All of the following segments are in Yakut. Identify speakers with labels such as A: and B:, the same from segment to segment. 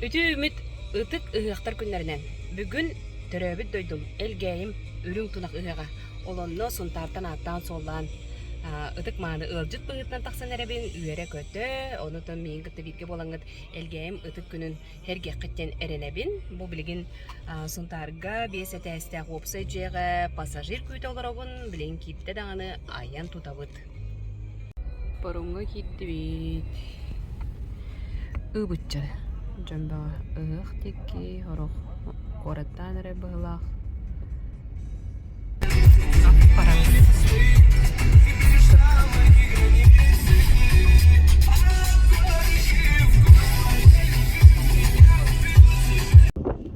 A: Үтүө үмит ытык ыһыахтар күннэринэн бүгүн төрөөбүт дойдум Элгээйим Үрүҥ Тунах ыһыаҕа. Ол онно Сунтаартан ааттаан-суоллаан ытык-мааны ыалдьыт быһыытынан тахсан эрэбин, үөрэ-көтө, онутун миигин кытта бииргэ буолаҥҥыт Элгээйим ытык күнүн һэргиэххит диэн эрэнэбин. Бу билигин Сунтаарга биэс этээстээх уопсай дьиэҕэ пассажир күүтэ олоробун, билигин киирдэ даҕаны айан тутабыт. Паромҥа киирдибит. Ыбычча дьон бөҕө ыһыах диэки сорох куораттаан эрэр быһыылаах.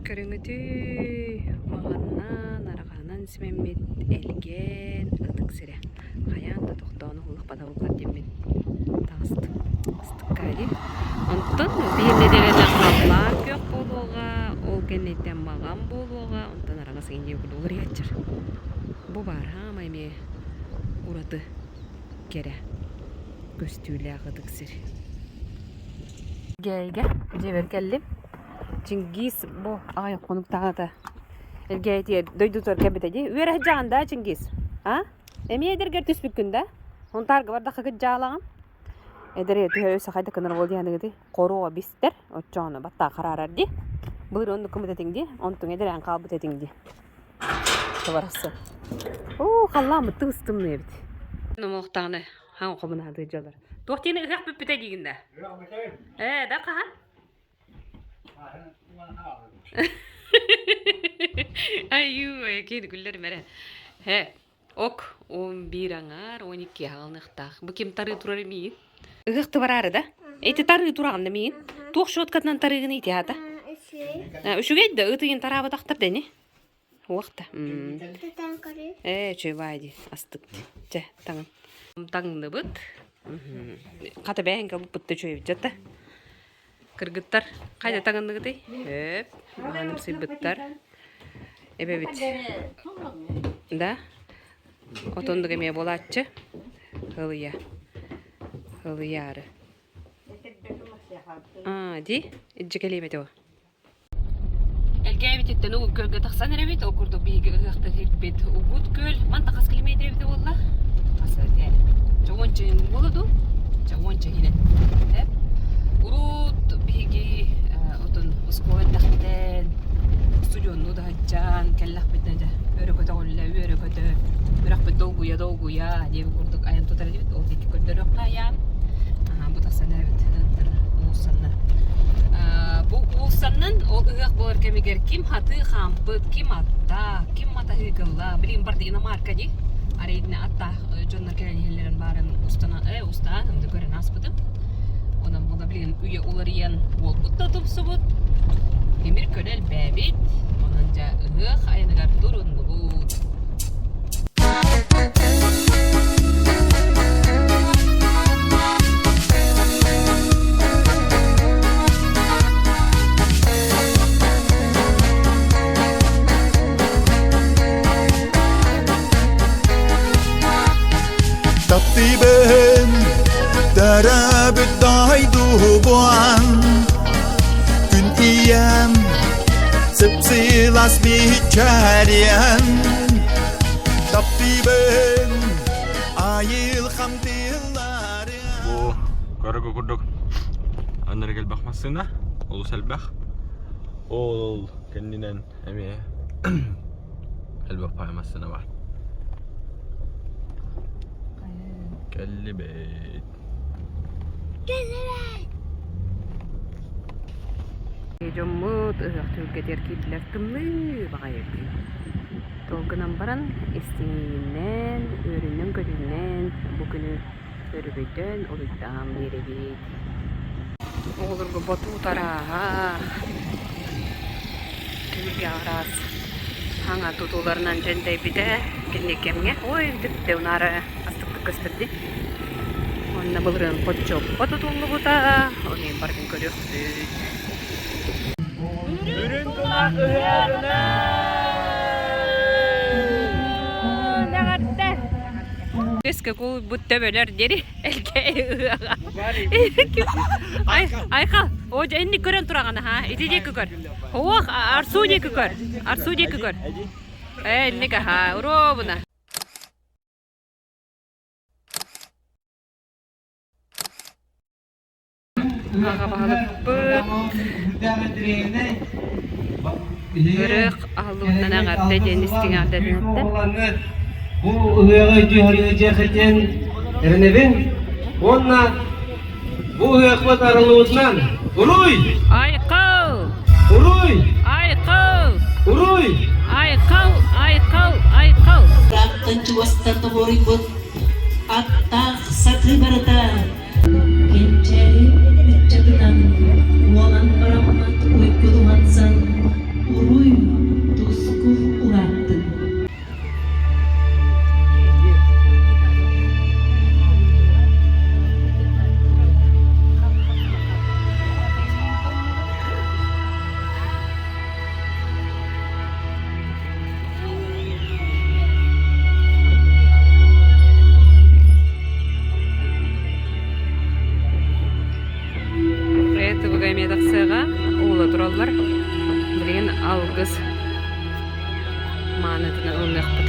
A: Көрүҥүтүй, маҕаннан, арҕаанан симэммит Элгээн ытык сирэ. Хайаан да тохтоон уһуллахпата буоллар диэммин таҕыстым. Астыкка дии. Онтон биир нэдиэлэнэн халлаан күөх буолуоҕа, ол кэнниттэн маҕан буолуоҕа, онтон араҥас иҥниэ курдук уларыйааччар. Бу баар хаамай эмиэ ураты кэрэ көстүүлээх ытык сир. Элгээйигэ дьиэбэр кэллим. Чингиз бу аҕай хонуктааҕыта Элгээйитигэр дойдутугар кэлбитэ дии. Үөрэ сылдьаҕын да, Чингиз? А? Эмиэ эдэргэр түспүккүн да? Һунтаарга бардаххыгыт дьаалаҕын? Эдэр түһэ өссө хайда гынар буол диэханыгытый? Хоруо бистэр, оччоҕуна баттаа хараарар дии. Былыр оннук гыммыт этиҥ дии, онтуҥ эдэрээн хаалбыт этиҥ дии. Барахсан. Оо, халлааммыт тыбыс-тымныы эбит. Номохтаҕына хаҥ хомунаадыы дьоллор. Туох диэни ыһыах бүппүтэ диигин да? Ээ, да хаһан? Айуу, киин күллэрим эрэ. Һэ, ок, 11 аҥаар, 12 аҕалыныахтаах. Бу ким тарыы турар миин? Ыһыах тыбараары да? Эти тарыы тураҕын да миин? Туох щеткатынан тарыыгын ити аата? Үчүгэй да, ыт ыйын тараабатахтар да ини? Уох да. Ээ, үчүгэй баай дии, астык. Чэ, таҥын. Таҥныбыт. Хата бэйэҥ кэлбиппит да үчүгэй эбит дьэ Кыргыттар хайда таҥынныгытый? Өп, маҕанымсыйбыттар. Эбэбит. Да? Отоннук эмиэ буолааччы. Ылыйа. Ылыйаары. Аа, дии, илдьэ кэлиэм этэ о. Элгээбититтэн Угут күөлгэ тахсан эрэбит. Ол курдук биһиги ыһыахта киирбит Угут күөл. Манта хас километр эбитэ буолла? Хас этэ? Чэ уонча иһин буола дуу? Чэ уонча иһинэн. Урут биһиги отон оскуола эрдэхтэн устудьуоннуу да сылдьан кэллэхпитинэ дьэ өрө көтөҕүллэ, үөрэ көтө, үрэхпит долгуйа-долгуйа диэбит курдук айан тутар этибит. Ол диэки көрдөрүөххэ айаан. Бу тахсан эрэбит уулуссанна. Бу уулуссаннан ол ыһыах буолар кэмигэр ким хатыы хаампыт, ким аттаах, ким матаһыыкыллаах, билигин барыта иномарка дии. Арай итини аттаах дьоннор кэлэн иһэллэрин баарын устана, э, устаан, онно көрөн ааспытым. Онон була билигин үйэ уларыйан буолбут да тупсубут, тимир көлө элбээбит, онон дьэ ыһыах айаныгар туруннубут.
B: Таптыыбын төрөөбүт дойдубун Күн ийэм сып-сылаас мичээрин Таптыыбын айылҕам тылларын
C: Бу көрөгө курдук аннары элбэх массыына, олус элбэх. Ол кэннинэн эмиэ элбэх паай массыына бар. Кэллибит.
A: Дьоммут ыһыах түһүлгэтигэр киирдилэр тымныы баҕайы күн. Ол гынан баран истиҥиинэн, үөрүүнэн-көтүүнэн бу күнү өрөгөйдөөн, уруйдаан биэрэбит. Оҕолорго ботуут арааһа, түһүлгэ араас хаҥа тутууларынан дьэндэйбитэ кини кэмҥэ ой бүттэ унаара астыктык көстөр дии. Уонна былырыын хоччоппо тутуллубута, ону иһин барытын көрүөхпүт.
C: Үрүҥ тунах ыһыаҕынан!
A: Эҕэрдэ! Өскө кулбут төбөлөр диэри элгээйи ыһыаҕа. Айхал, о инник көрөн тураҕын аха, ити диэки көр. Ох, Арсу диэки көр. Арсу диэки көр. Э, инник аха, уробуна. Аҕа баһылыкпыт Өрөх аһыллыбытынан эҕэрдэ диэн истиҥ эҕэрдэтин эттэ.
D: Бу ыһыаҕы дьиэхитин эрэнэбин уонна бу ыһыахпыт арыллыбытынан Уруй!
A: Айхал!
D: Уруй!
A: Айхал!
D: Уруй!
A: Айхал! Айхал! Айхал!
E: Ыраахтан чугастан тоҕуоруйбут аттаах сатыы барыта Кэнчээри ыччатынан уолан бараммат уйгу уһансан уруй тускул улааттын.
A: Этого эмиэ тахсыаҕа уула тураллар. Билигин алгыс маанытын ылыныахпыт.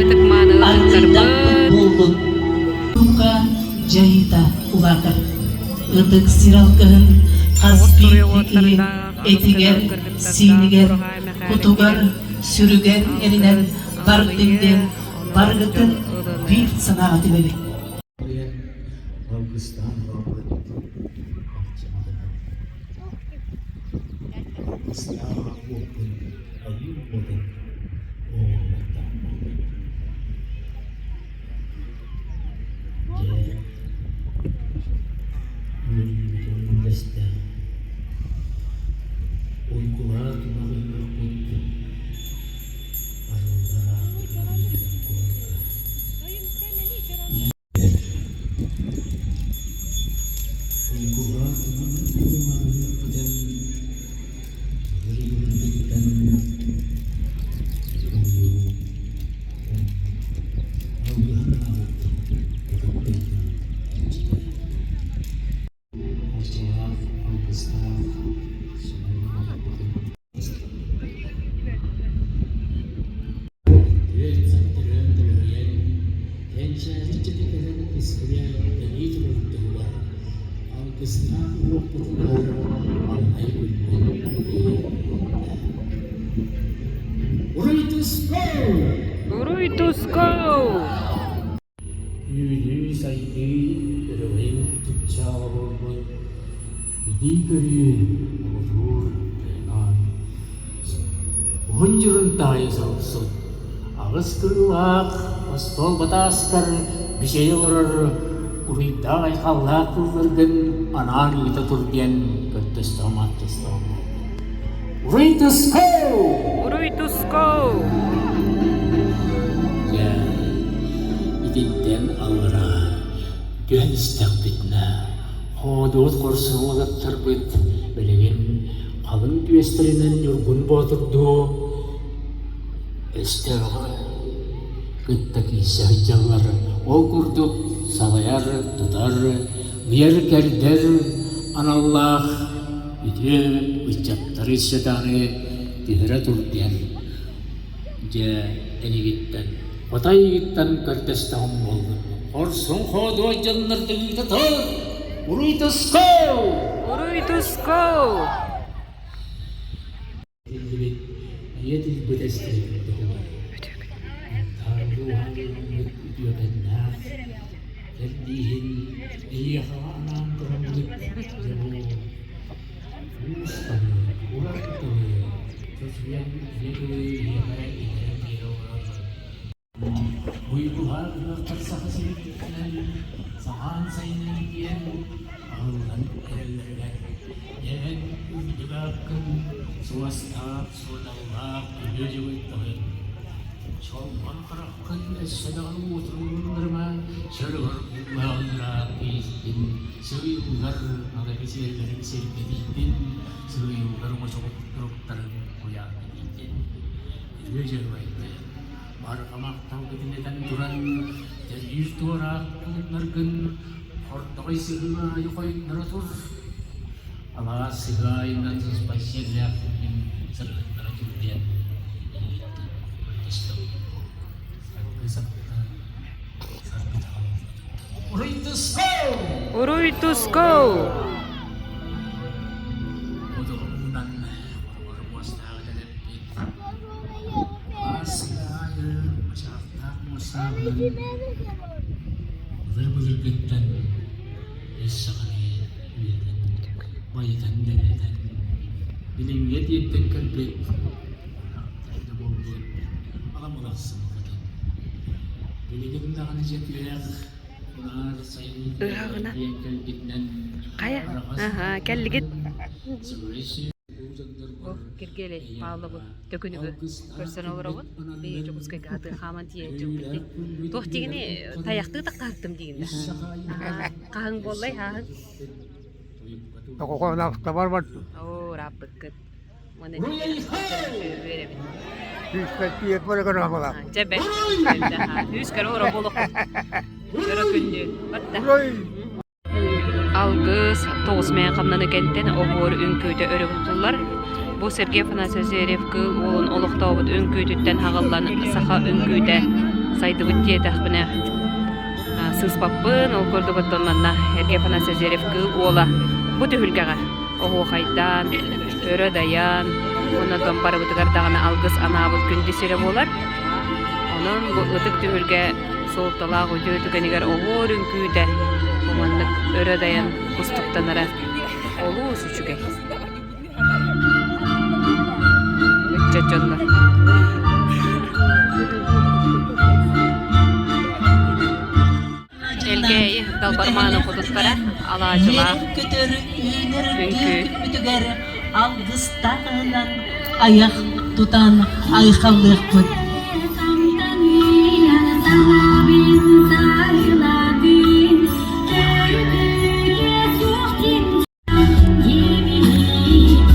A: Ытык мааны ылыктарбыт.
E: Дьайыыта улаатар. Ытык сир алгыһын хас биирдии киһи этигэр, сиинигэр, кутугар, сүрүгэр эринэн бардын диэн барыгытын биир санааҕа түмэбит.
F: Алгыстаан хаалбыт Алгыстаах уоппун айыы уотун оҕолортон Дьэ, үөрүүбүтүн үллэстэ Уйгулаах тулалыырбыт арыллар аартыгар куорка Уйгулаах тулалыырбытын былыр-былыргыттан уйуу алгыһын ааҕыттан ытыктыйдым Арчылаах, алгыстаах сүбэлээх Түөрт саҥа төрөөн төлөһүйэн, кэнчээри иччитэ кэлэн искрэ кэлии турар туһугар алгыстаах уоппутугар маҥнай күммүт Уруй туску!
A: Уруй туску!
F: Үүнүү-сайдыы өрөгөйүн чыпчаала буолбут билии-көрүү муҥутуур тайаан Уһун дьурун таайа соруксут аҕыс кырыылаах остуол батааскар бичэйэ олорор уруйдаах-айхаллаах тылларгын анаан ыыта тур диэн көрдөстөҕүм-ааттастаҕым буолбут. Уруй туску!
A: Уруй туску!
F: Дьэ, итинтэн аллараа түһэн истэхпитинэ, хоодуот хорсун уолаттарбыт билигин халыҥ түөстэринэн Ньургун Боотурдуу өстөөҕү кытта киирсэ сылдьаллар. Ол курдук салайар, тутар, ыйар-кэрдэр аналлаах үтүө ыччаттары сатааны түһэрэ тур диэн дьэ энигиттэн Хотайыттан көрдөстөҕүм буоллун. Хорсун хоодуой дьоннор тыыта тур! Уруй туску!
A: Уруй туску!
F: Биллибит ийэ тылбыт эстэрин туһугар Таарылыы үтүөкэннээх кэрдииһин эйиэхэ анаан тураммыт дьэ бу уус тылы, уран тылы чочуйан ийэ тылы эйиэхэ иҥэрэн биэрэ олорор Уйгуһаах ыһыахтар Саха сириттэн саҥаан сайынын диэн аһыллан эрэллэригэр дьэһэн үрдүк ааккын суостаах суодаллаах күндү дьыбыттаҕын чолбон хараххын өссө даҕаны уотурулларыма сөрүгэр уулааҕыныраах киистин сыыйыллар алаки сиэллэрин сиргэтийдин сыыйыллар оҥочоҕуттарын куйааргытыйдын үтүө дьыалайда Барҕа махталгытын этэн туран, төрүүр туораах тылларгын Хордоҕой сыһыы аайы хойуннара тур, алаас сыһыы аайынан сыспай сиэллээх күнүн сырыһыннара тур диэн эйигиттэн көрдөстөҕүм. Саргы саргы Уруй туску!
A: Уруй туску!
F: Одуруунан оруор муостааҕы дэлэппит. Алаас сыһыы аайы мачаахтаах муостааҕынан Былыр-былыргыттан үс саханы үйэтин байытан-дэлэтэн, билиҥҥэ тиэрдэн кэлбит аттарга буолбут аламылахсын хотун. Билигин даҕаны дьэ түһэх кунаар сайын
A: Ыһаҕына.
F: диэн кэлбитинэн
A: Хайа?
F: араҕас
A: Аһаа, кэллигит?
F: сибирэй
A: Бу Киргиэлэй Павловы төкүнүгү көрсөн олоробун. Бии Дьокуускайга аты хааман тиийэн дьылбыт. Туох дигини тайахтыы тахтаһыттым диигин да. Хаһыҥ буоллай хааһын?
G: Тоҕоҕонаахтабар бар
A: Оо, ырааппыккыт. Уонна үөрэбит.
G: Күүспэттиэт бары гынамала.
A: Дьэ бэт. Үс көрө оро болохпут. Өрө күндү. Батта. Алгыс тоҕус мэйэн хамнаны кэнтэн оһуор үҥкүүтэ өрө тутуллар. Бу Сергей Афанасьевич Зверев кыыл уолун олохтообут үҥкүүтүттэн хаҕыллан саха үҥкүүтэ сайдыбыт диэтэхпинэ сыыспаппын. Ол курдук оттон манна Сергей Афанасьевич Зверев кыыл уола бу түһүлгэҕэ оһуохайдаан, өрө дайан, уонна оттон барыбытыгар даҕаны алгыс анаабыт күндү сирэ буолар. Онон бу ытык түһүлгэ суолталаах үтүө түгэнигэр оһуор үҥкүүтэ бу маннык өрө дайан кустуктанара олус үчүгэй. Ыччат дьоннор. Элгээйи Далбармааны хотуттара алаадьылаах
E: Үөрэр-көтөр үүнэр
A: үҥкүү.
E: күммүтүгэр алгыстаах айах тутан айхаллыахпыт.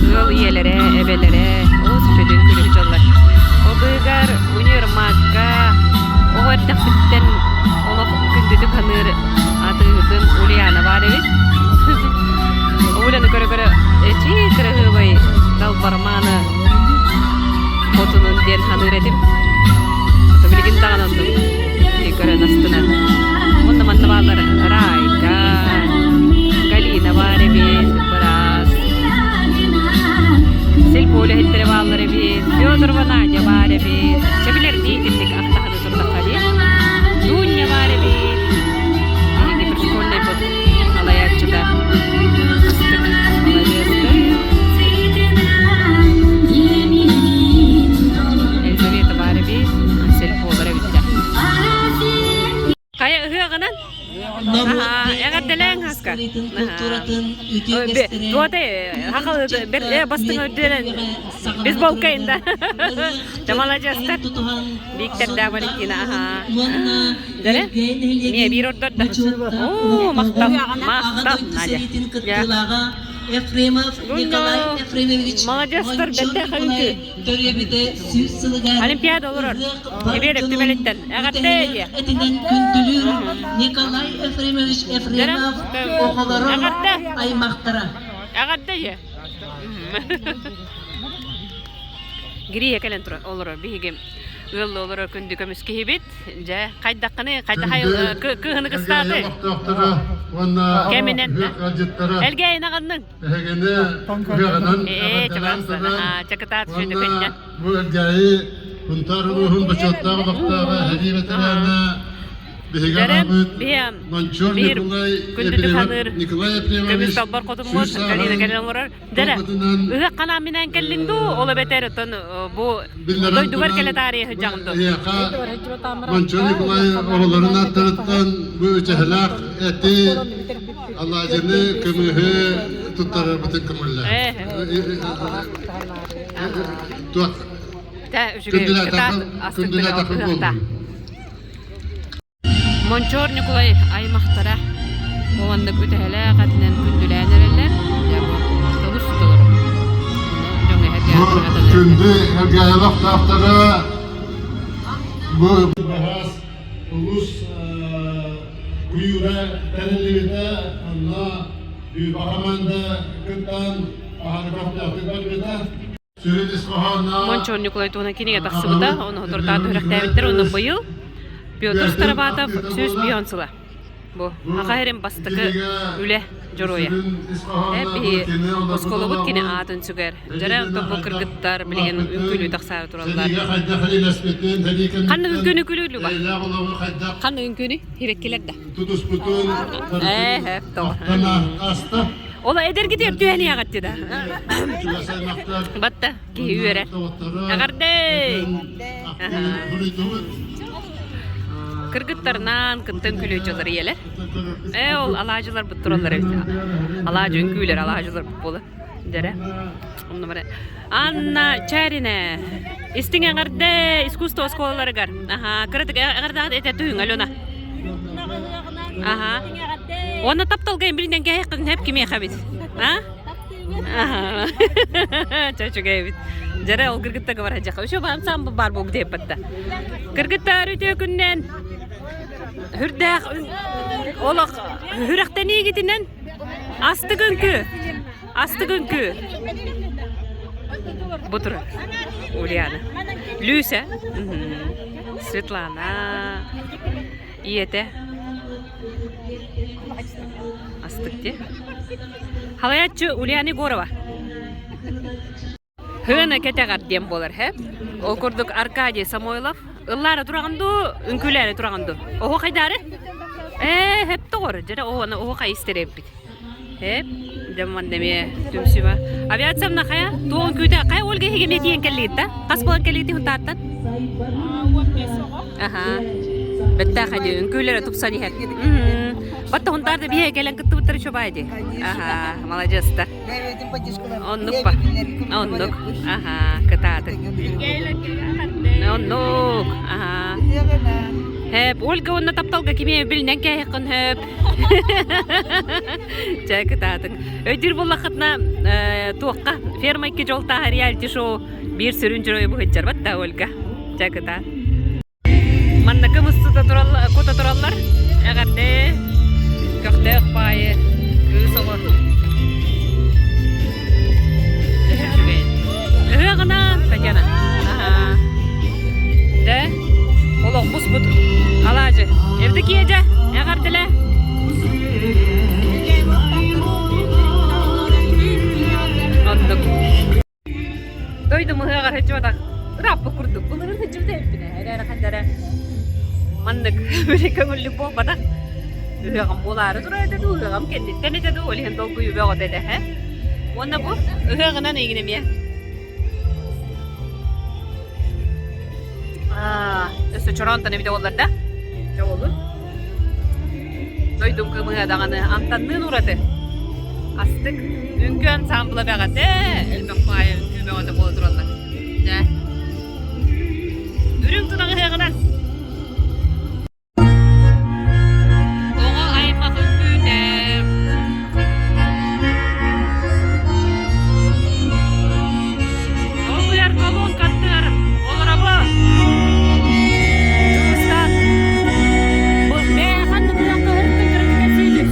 A: Ыал ийэлэрэ, эбэлэрэ олус үчүгэй күлүк дьоллор. Обыгар универмагка оҕо эрдэхпиттэн олох күндүтүк саныыр атыыһытым Ульяна баар эбит. Уляны көрө-көрө эчи кыраһыабай далбармааны хотунун диэн саныыр этим. Билигин даҕаны оннук көрөн астынан. Уонна манна бааллар Райка, Галина баар эбит, быраас. Сельпо үлэһиттэрэ бааллар эбит, Федорова Надя баар эбит. Чэ билэрдии итинник ахтаһаны турдахха дии. Дуня баар эбит. Биһиги пришкольнайбыт салайааччыта. Астык, маладьыастар. Елизавета баар эбит, сельполар эбиттэр. Хайа ыһыаҕынан? Эҕэрдэлээҥ хаска. Туотай хахал бастыҥ үрдүнэн бейсболкайын да. Маладьыастар. Виктордаах Валентина аха. Дөрө? Миэ биир ордордо. Оо, махтал. Махтал, Надя.
E: Ефремов Николай Ефремович
A: Маладьыастар бэртээхэй үҥкүү.
E: төрүөбүтэ сүүс сылыгар
A: Олимпиада олорор. Эбиэр түмэлиттэн. Эҕэрдэ диэ.
E: этинэн күндүлүүр Николай Ефремович Ефремов оҕолоро
A: Эҕэрдэ.
E: аймахтара.
A: Эҕэрдэ диэ. Гирия кэлэн турар олорор биһиги ыаллыы олорор күндү көмүс киһибит. Дьэ, хайдаххыный, хайдах кыыһыны кыстааты? Кэминэн. Элгээйин аҕынныҥ.
H: Эһигини ыһыаҕынан
A: Ээ,
H: эҕэрдэлээн туран
A: чакытаат
H: уонна бу Элгээйи Сунтаар улууһун бочуоттаах олохтооҕо сэрии ветерана биһиги аҕабыт Мончур Николай Николай
A: Көмүс
H: Ефремович
A: далбар хотуммут
H: сүүс
A: Галина
H: сааһын
A: кэлэн олорор. Дэрэ,
H: туолбутунан
A: ыһыах ханаан минээн кэллиҥ дуу, ол эбэтэр оттон бу
H: биллэрэн
A: дойдугар
H: туран
A: кэлэ таарыйа сылдьаҕын дуу?
H: эһиэхэ Мончур Николай оҕолорун ааттарыттан бу үчэһэлээх эти алаадьыны, көмүһү туттарарбытын көҥүллээх. Туох күндүлээтэхин буоллун.
A: Мончуор Ньукулай аймахтара уонна үтэһэлээх этинэн күндүлээн эрэллэр. Дьэ бу тобус толору. Дьоҥ
H: Бу күндү эргээйэлэхтаахтара бу баһаас улус куйуур. күйүүрэ тэриллибитэ, онно Дүүбэ хамаанда кыттан аһары көхтөөхтүк барбыта. Сүрүн ис хоһоонноох
A: Мончон Ньукулай туһунан кинигэ тахсыбыта, ону соторутааты үрэхтээбиттэр, уонна быйыл Петр Староватов 150 сыла. Бу Аха сирин бастакы үлэ дьоруойа. Биһи оскуолабыт кини аатын сүгэр. Дьэрэ онтон бу кыргыттар билигин үҥкүүлүү тахсаары тураллар. Ханнык үҥкүүнү күлүүлү ба? Ханнык үҥкүүнү? Хирэккилэр да. Ээ, тоҕо. Ол эдэргитигэр түһэн иһэҕитти да. Батта киһи үөрэр. Эҕэрдэй! Кыргыттарынан кыттан күлүүчүлэр ийэлэр. Ээ ол алаадьыларбыт тураллар эбит. Алаадьы үҥкүүлэр алаадьыларбыт буола. Дьэрэ. Онно бары. Анна Чарина. Истиҥ эҕэрдэ искусство оскуолаларыгар. Аха, кыратык эҕэрдэҕит этэ түһүҥ Алена. Аха. Уонна тапталга билинэн кэһэххин хэп кимиэхэ эбит. А? Чөчүгэй эбит. Дьэрэ ол кыргыттарга бар дьаха. Үшө баан сам бар бу диэппэтта. Кыргыттар үтүө күннэн хүрдээх олох хүрэхтэниигитинэн астык үҥкүү астык үҥкүү бу турар Ульяна Люся Светлана ийэтэ астык дии Халаяччы Ульяна Егорова Хыана кэтэҕэр диэн буолар һэ. Ол курдук Аркадий Самойлов ыллаары тураҕын дуу, үҥкүүлээри тураҕын дуу? Оһуохайдаары? Ээ, һэп тоҕор. Дьэрэ оһуона оһуохай истэр эбиппит. Һэп, дьэ манна эмиэ түмсүүмэ. Авиациямна хайа? Туох үҥкүүтэ? Хайа Ольга эһиги эмиэ тиийэн кэллигит да? Хас буолан кэллигит Хунтааттан? Аха. Бэттэх adi үҥкүүлэрэ тупсан иһэр. Батта Хунтаарда биһиэ кэлэн кыттыбыттар үчүгэй ди. Аха, маладьыастар. Оннук ба. Оннук. Аха, кытааты. Оннук. Аха. Хэп, Ольга уонна тапталга кими билинэн кээһэххин хөп. Чэ, кытаатыҥ. Өйдүүр буоллаххытына, туохха ферма икки дьол тааһа реалити-шоу биир сүрүн дьоруойу быһыддьарбат да Ольга. Чэ, кытаат. Манна кымыстыта тураллар, кута тураллар. Эҕэрдэ, көхтөөх баайы, кыыс оҕо. Үчүгэй. Ыһыаҕынан, Татьяна. Аха. Дэ, олох буспут алаадьы. Евдокия дьэ, эҕэрдэлээ. Оннук. Дойдум ыһыаҕар сылдьыбатах ырааппыт курдук. Былырыын сылдьыбыта эбиппин ээ. Эрээри ханна эрэ маннык били көҥүллүк буолбатах. Ыһыаҕым буолаары турар этэ дуу, ыһыаҕым кэнниттэн этэ дуу, ол иһин долгуйуу бөҕөтө этэ ээ. Уонна бу ыһыаҕынан эйигин эмиэ. Аа, өссө чороонтон эбитэ буоллар да. Дьэ буоллун. Дойдум кымыһа даҕаны амтанныын ураты. Астык. Үҥкүү ансаамбыла бэҕэтэ, элбэх баайа үҥкүү бөҕөтө буола тураллар. Дьэ. Үрүҥ тунах ыһыаҕынан! Оҕо аймах үҥкүүтэ. Долгуйар колонка аттыгар олоробун. Дьулустаан, бу бэйэ ханнык ыһыахха ыһыртын кыратык кэпсиигит?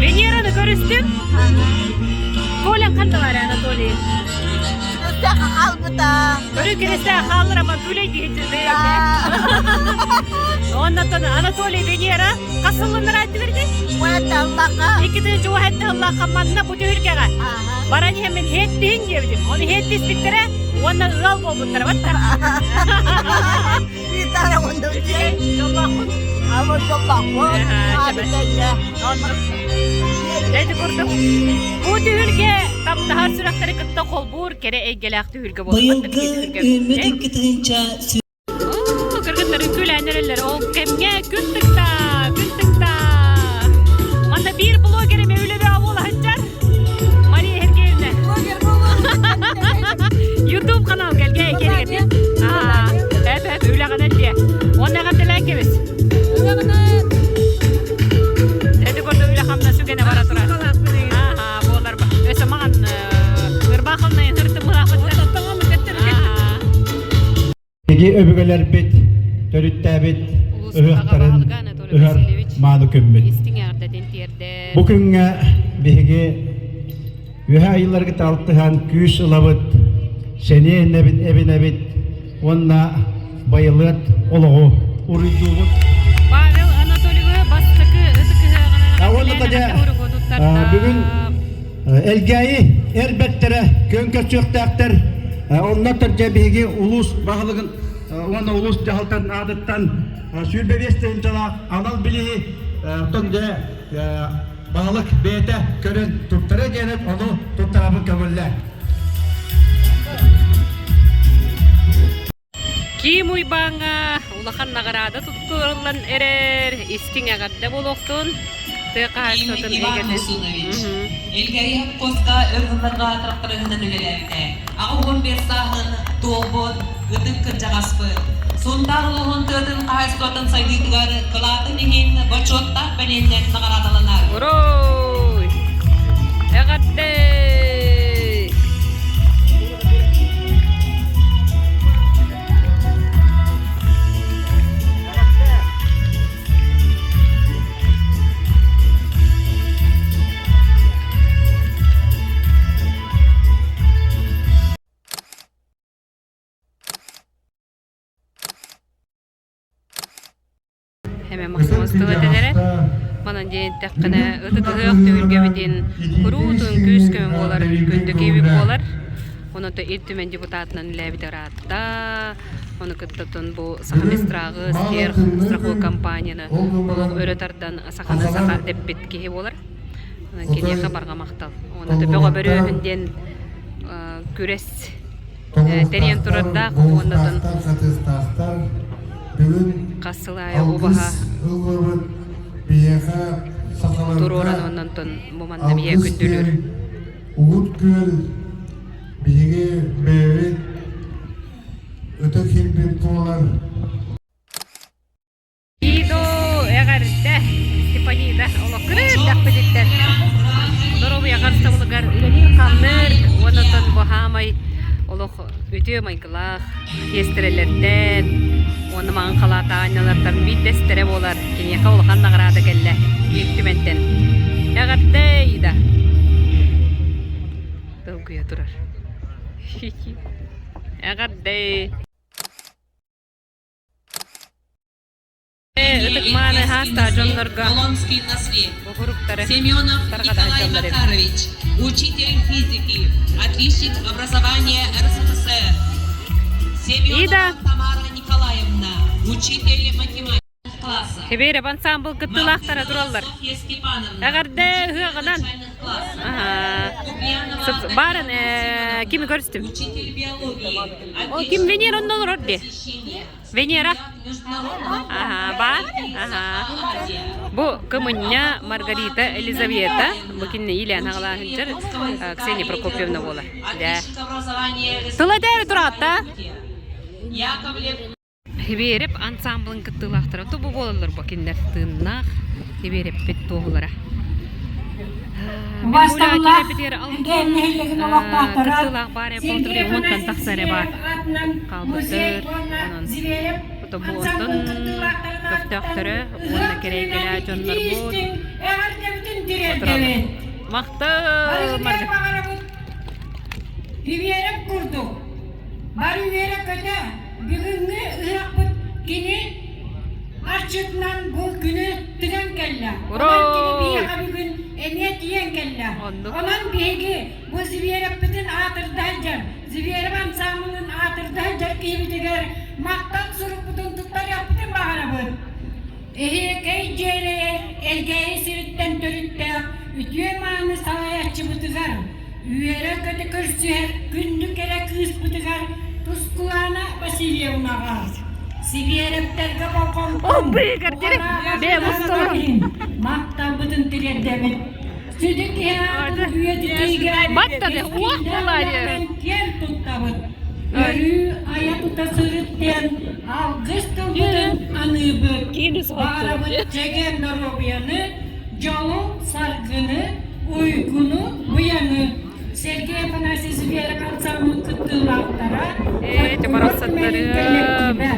A: Венераны көрүстүм. Колян ханналар Анатолий?
I: Хаалбыта.
A: Көрүү киристээх хааллар ама күлэй киһи Оннотон Анатолий Венера хас сылланнар айттыбырды?
I: Уэталлаха.
A: Икки тыынча уһатталлаха манна бу түһүлгэҕэ. Баран иһэммин хеттиһин диэбитим. Оны хеттиспиттэрэ уонна ыал буолбуттара батта.
I: Витара онно
A: Дьоллоохпун.
I: Ама дьоллоохпун.
A: Эти курдук бу түһүлгэ таптаһар сүрэхтэри кытта холбуур кэрэ эйгэлээх түһүлгэ буолбут.
E: Быйылгы үүммүт 2000
A: Кыргыттар үҥкүүлээн эрэллэр. Ол кэмҥэ күн тыкта, күн тыкта. Манна биир блогер эмэ үлэбэ буола сылдьар. Мария Сергеевна. Ютуб канал кэлгэ кэлгэтин. Аа, эп эп үлэҕинэн диэ. Уонна эҕэрдэлээн кэбис. Эти курдук үлэ хамнас үгэнэ бара турар. Ааха, буолар ба. Өссө маҕан
J: өбүгэлэрбит төрүттээбит ыһыахтарын ыһар мааны күммүт. Бу күҥҥэ биһиги үөһэ айыларгыт алтыһан күүс ылабыт, сэниэ эбинэбит уонна байылыат олоҕу уруйдуубут.
A: Павел Анатольевы бастакы ытык ыһыаҕынан
J: Бүгүн Элгээйи эр бэртэрэ күөн көрсүөхтээхтэр. Онно төрдө биһиги улуус баһылыгын уонна улуус дьаһалтатын аатыттан 25 тыһыынчалаах анал билиһи оттон дьэ баһылык бэйэтэ көрөн туттара диэн ону туттарабын көҥүллээн.
A: Ким Уйбааҥҥа улахан наҕараада туттарыллан эрэр, истиҥ эҕэрдэ буолуохтун. Тыа хаһаайыстыбатын
E: Иван
A: эйгэтин.
E: Мусунович, Элгээйи хопкуоска өр сылларга тракториһынан үлэлээбитэ. 85 сааһын туолбут ытык кырдьаҕаспыт. Сунтаар улууһун тыатын хаһаайыстыбатын сайдыытыгар кылаатын иһин бочуоттаах бэлиэннэн наҕараадаланар.
A: Уруй! Эҕэрдэ! Эмэ махсымас тыл этэлэрэ. Манан диэн эттэххинэ, ытык ыһыах түһүлгэбитин куруутун күүс-көмө буолар, күндү киһибит буолар. Онон Ил Түмэн депутатынан үлээбит ыраатта. Ону кытта бу Сахамистрагы, Стерх страховой компанияны олох өрө тардан саханы саха дэппит киһи буолар. Киниэхэ барҕа махтал. Уонна бөҕө бөрүөһүн диэн күрэс тэрийэн турардаах уонна хас сыл аайы убаһа туруоран оннонтон бу манна биһиэ күндүлүүр.
H: Угут күөл биһиги бэйэбит ытык сирбит буолар.
A: Иду эҕэрдэ Степанида олоххун элбэхпититтэн доруобуйа харыстабылыгар үлэлиир-хамныыр уонна оттон бу хаамай олох үтүө майгылаах сиэстэрэлэртэн уонна маҥан халаат аанньалартан биирдэстэрэ буолар киниэхэ улахан наҕараада кэллэ Ил Түмэнтэн эҕэрдэ Ида долгуйа турар эҕэрдэ Ытык-мааны хаастаах дьоннорго
E: Полонский наслед.
A: бу
E: Семенов
A: тарҕатан
E: Николай
A: дьоннор эбит.
E: Макарович, учитель физики, отличник образования РСФСР. Семенова
A: Ида.
E: Тамара Николаевна, учитель математики класса.
A: Хибиэрэп ансаамбыл кыттыылаахтара тураллар.
E: Софья Степановна,
A: Эҕэрдэ ыһыаҕынан.
E: начальных классов.
A: Аһаа.
E: Куприянова
A: Баарын
E: Татьяна
A: кими көрүстүм?
E: учитель биологии,
A: О, ким Венера онно олорор дии.
E: посещение
A: Венера. Аһаа, баар. Аһаа. Бу Кымынньа Маргарита Елизавета, бу кинини иилээн аҕалааһынчар Ксения Прокопьевна буолар. Дэ. Тыл этээри тураатта. Хибиэрэп ансамблын кыттыылаахтара тубу буолаллар бу кинилэр тыыннаах Хибиэрэппит туоһулара.
K: Убаастабыллаах Элгээн нэһилиэгин олохтоохторо
A: Кыттыылаах баар
K: Сергей
A: буолтун тахса эрэ
K: Афанасьевич
A: баар
K: аатынан музей
A: хаалбыттар.
K: уонна
A: Онон
K: Зверев
A: бу
K: ансамблын
A: онтон
K: кыттыылаахтарын ааттан
A: көхтөөхтөрө уонна
K: ыһыах
A: кэрэйгэлээ
K: күнүнэн
A: дьоннорбут
K: итии-истиҥ эҕэрдэбитин
A: отураллар.
K: тириэрдэбит.
A: Махтал,
K: Барыгытыгар
A: Марга.
K: баҕарабыт Зверев курдук бары үөрэ-көтө бүгүҥҥү ыһыахпыт кини Арчытынан бу күнү тыган кэллэ. Онон кини
A: Уруй!
K: биһиэхэ бүгүн эмиэ тиийэн кэллэ.
A: Оннук.
K: Онон биһиги бу Зверевпитин аатырда сылдьар, Зверев ансаамбылын аатырда сылдьар киһибитигэр махтал сурукпутун туттарыахпытын баҕарабыт. Эһиэкэй дьиэлэйэр Элгээйи сириттэн төрүттээх үтүө-мааны салайааччыбытыгар, үөрэ-көтө көрсүһэр күндү кэрэ кыыспытыгар Тускулаана Васильевнаҕа Сибиэрэптэргэ болҕомтоҥ, иһин махталбытын тириэрдэбит. Сүдү киһи аатын үйэтитиигэ киэн туттабыт. Өрүү айа-тута сырыт диэн алгыс тылбытын аныыбыт. Баҕарабыт чэгиэн доруобуйаны, дьолу, саргыны, уйгуну, быйаҥы. Сергей Афанасьевич Зверев ансамблын кыттыылаахтара,
A: Ээ,
K: фольклор түмэлин кэллэктиибэ,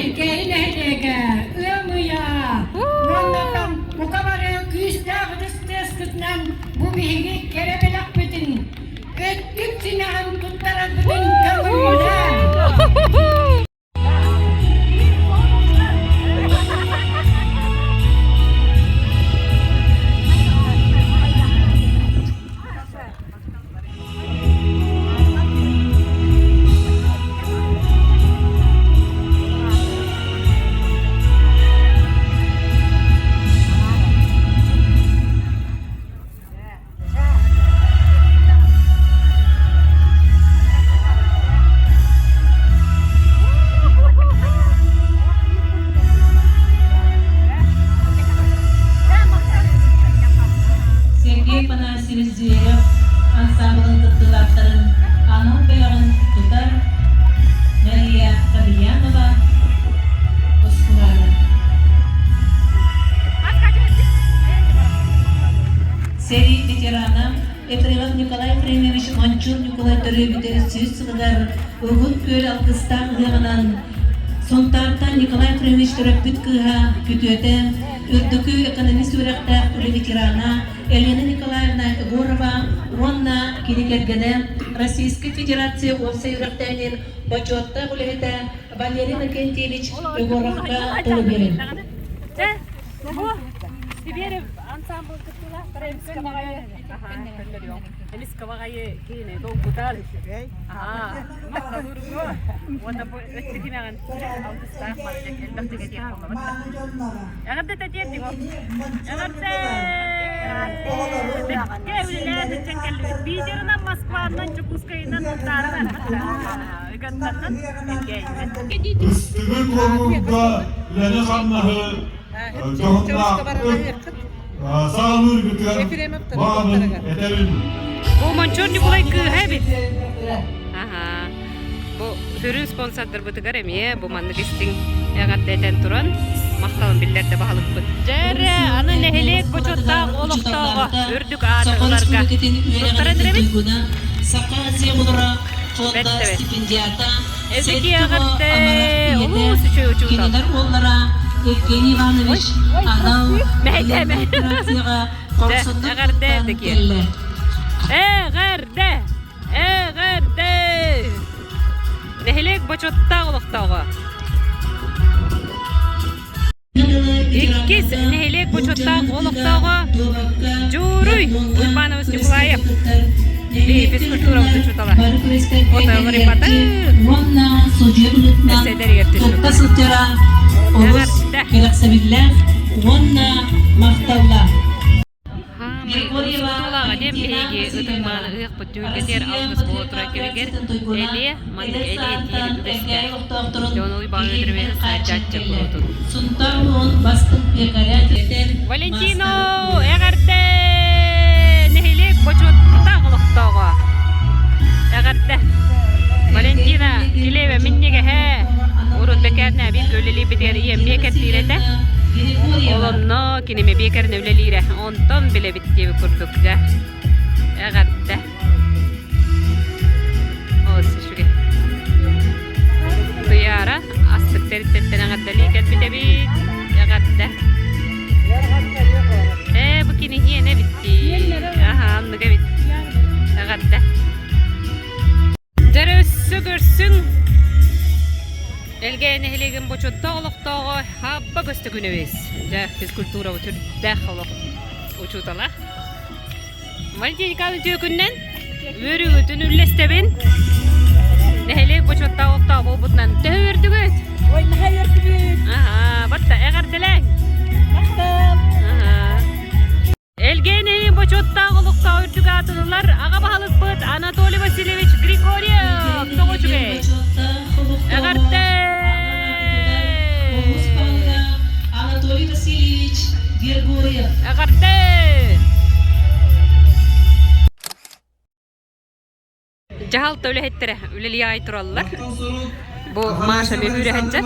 K: Элгээйи нэһилиэгэ, ыам ыйа, уонна бука бары күүстээх ытыс тыаскытынан бу биһиги кэрэ бэлэхпитин, өттүк симэҕин туттарарбытын көҥүллээн!
E: Сергей Афанасьевич Зверев ансаамбылын кыттыылаахтарын анал бэлэҕин тутар Мария Кобельянова Тускулаана. Сэрии ветерана Ефремов Николай Ефремович Мончур Ньукулай төрөөбүтэ сүүс сылыгар Угут Күөл алгыстаах ыһыаҕынан Сунтаартан Николай Ефремович төрөппүт кыыһа күтүөтэ, үрдүкү экономист үөрэхтээх үлэ ветерана Елена Николаевна Егорова уонна кини кэргэнэ Российскай Федерация уопсай үөрэхтээһинин бочуоттаах үлэһитэ Валерий Иннокентьевич Егоровка тылы биэрин.
A: Сибиэри ансамбл кыттыылаахтара эмискэ баҕайы эмискэ баҕайы киһини долгутар уонна бу өттүкүнэҕин алгыстаах барыта элбэх тигэ Эҕэрдэ тэтиэрдик Эҕэрдэ Бэккэ үлэлээн сылдьан кэллибит. Питерынан, Москванан, Дьокуускайынан, Сунтаарынан, Ыгаттаннан Элгээйинэн.
H: Ыстыгы туорууга үлэни-хамнаһы дьоһуннаахтык саҕалыыргытыгар баҕабын этэбин.
A: Бу Мончур Ньукулай кыыһа эбит. Аха. Бу сүрүн спонсордарбытыгар эмиэ бу маннык истиҥ эҕэрдэ этэн туран махталын биллэрдэ баһылыкпыт. Дьэрэ, аны нэһилиэк бочуоттаах олохтооҕо үрдүк ааты
E: Саха
A: ыларга
E: Республикатын
A: туттаран
E: үөрэҕин
A: эрэбит.
E: туйгуна, Саха Азия
A: Бэрт
E: фонда
A: эбит.
E: стипендиата,
A: Эзеки
E: Сэттэ оҕо
A: эҕэрдэ!
E: амарах ийэтэ,
A: Улуус үчүгэй учуутал.
E: кинилэр уоллара Евгений
A: Ой,
E: Иванович анал
A: мэһэйдээмэ.
E: байыаннай операцияҕа
A: Дьэ,
E: хорсуннук
A: эҕэрдэ
E: кыттан
A: Эзеки.
E: кэллэ.
A: Эҕэрдэ! Эҕэрдэ! Нэһилиэк бочуоттаах олохтооҕо. Иккис нэһилиэк бочуоттаах олохтооҕо Дьууруй Уйбанович Николаев физкультура учуутала. Отоҕурипаты
E: уонна судьуйа быһыытынан
A: эсэдэригэр
E: кытта
A: түспүт.
E: сылдьара олус
A: Эҕэрдэ!
E: кэрэхсэбиллээх уонна махталлаах.
A: Хаамай Устуулааҕа диэн биһиги ытык-мааны ыһыахпыт түһүлгэтигэр алгыс буола турар кэмигэр Элиэ маннык элиэ диир үгэстээх. Дьон Уйбаан Өтөрүмэһи саадьааччы куруутун. Валентино эҕэрдэ! Нэһилиэк бочуоттаах олохтооҕо. Эҕэрдэ! Валентина Килиэбэ минньигэһэ урут бэкээрнэ бииргэ үлэлиирбитигэр ийэм биэкэрдиир этэ. Ол онно киними биэкэринэ үлэлиирэ. Онтон билэбит диэбит курдук дьэ. Эҕэрдэ. Олус үчүгэй. Туйаара астык тэрилтэттэн эҕэрдэлии кэлбит эбит. Эҕэрдэ. Ээ, бу кини иэнэ эбит дии. Аха, оннук эбит. Эҕэрдэ. Дьэ өссө көрсүҥ Элгээйи нэһилиэгин бочуоттаах олохтооҕо Хабба Көстөкүнэбис. Дьэ, физкультура үрдээх олох учуутала. Валентина Николаевна үтүө күнүнэн үөрүүгүтүн үллэстэбин. Нэһилиэк бочуоттаах олохтооҕо буолбутунан төһө үөрдүгүт?
I: Ой, наһаа үөрдүбүт.
A: Аһаа, батта эҕэрдэлээҥ.
I: Махтал.
A: Аһаа. Элгээнэйи бочуоттаах олохтоох үрдүк аатын ылар аҕа баһылыкпыт Анатолий Васильевич Григорьев тоҕо үчүгэй! Эҕэрдэ!
E: Анатолий Васильевич Григорьев.
A: Эҕэрдэ! Дьаһалта үлэһиттэрэ үлэлии аай тураллар. Бу Маша би хүүрэ сылдьар.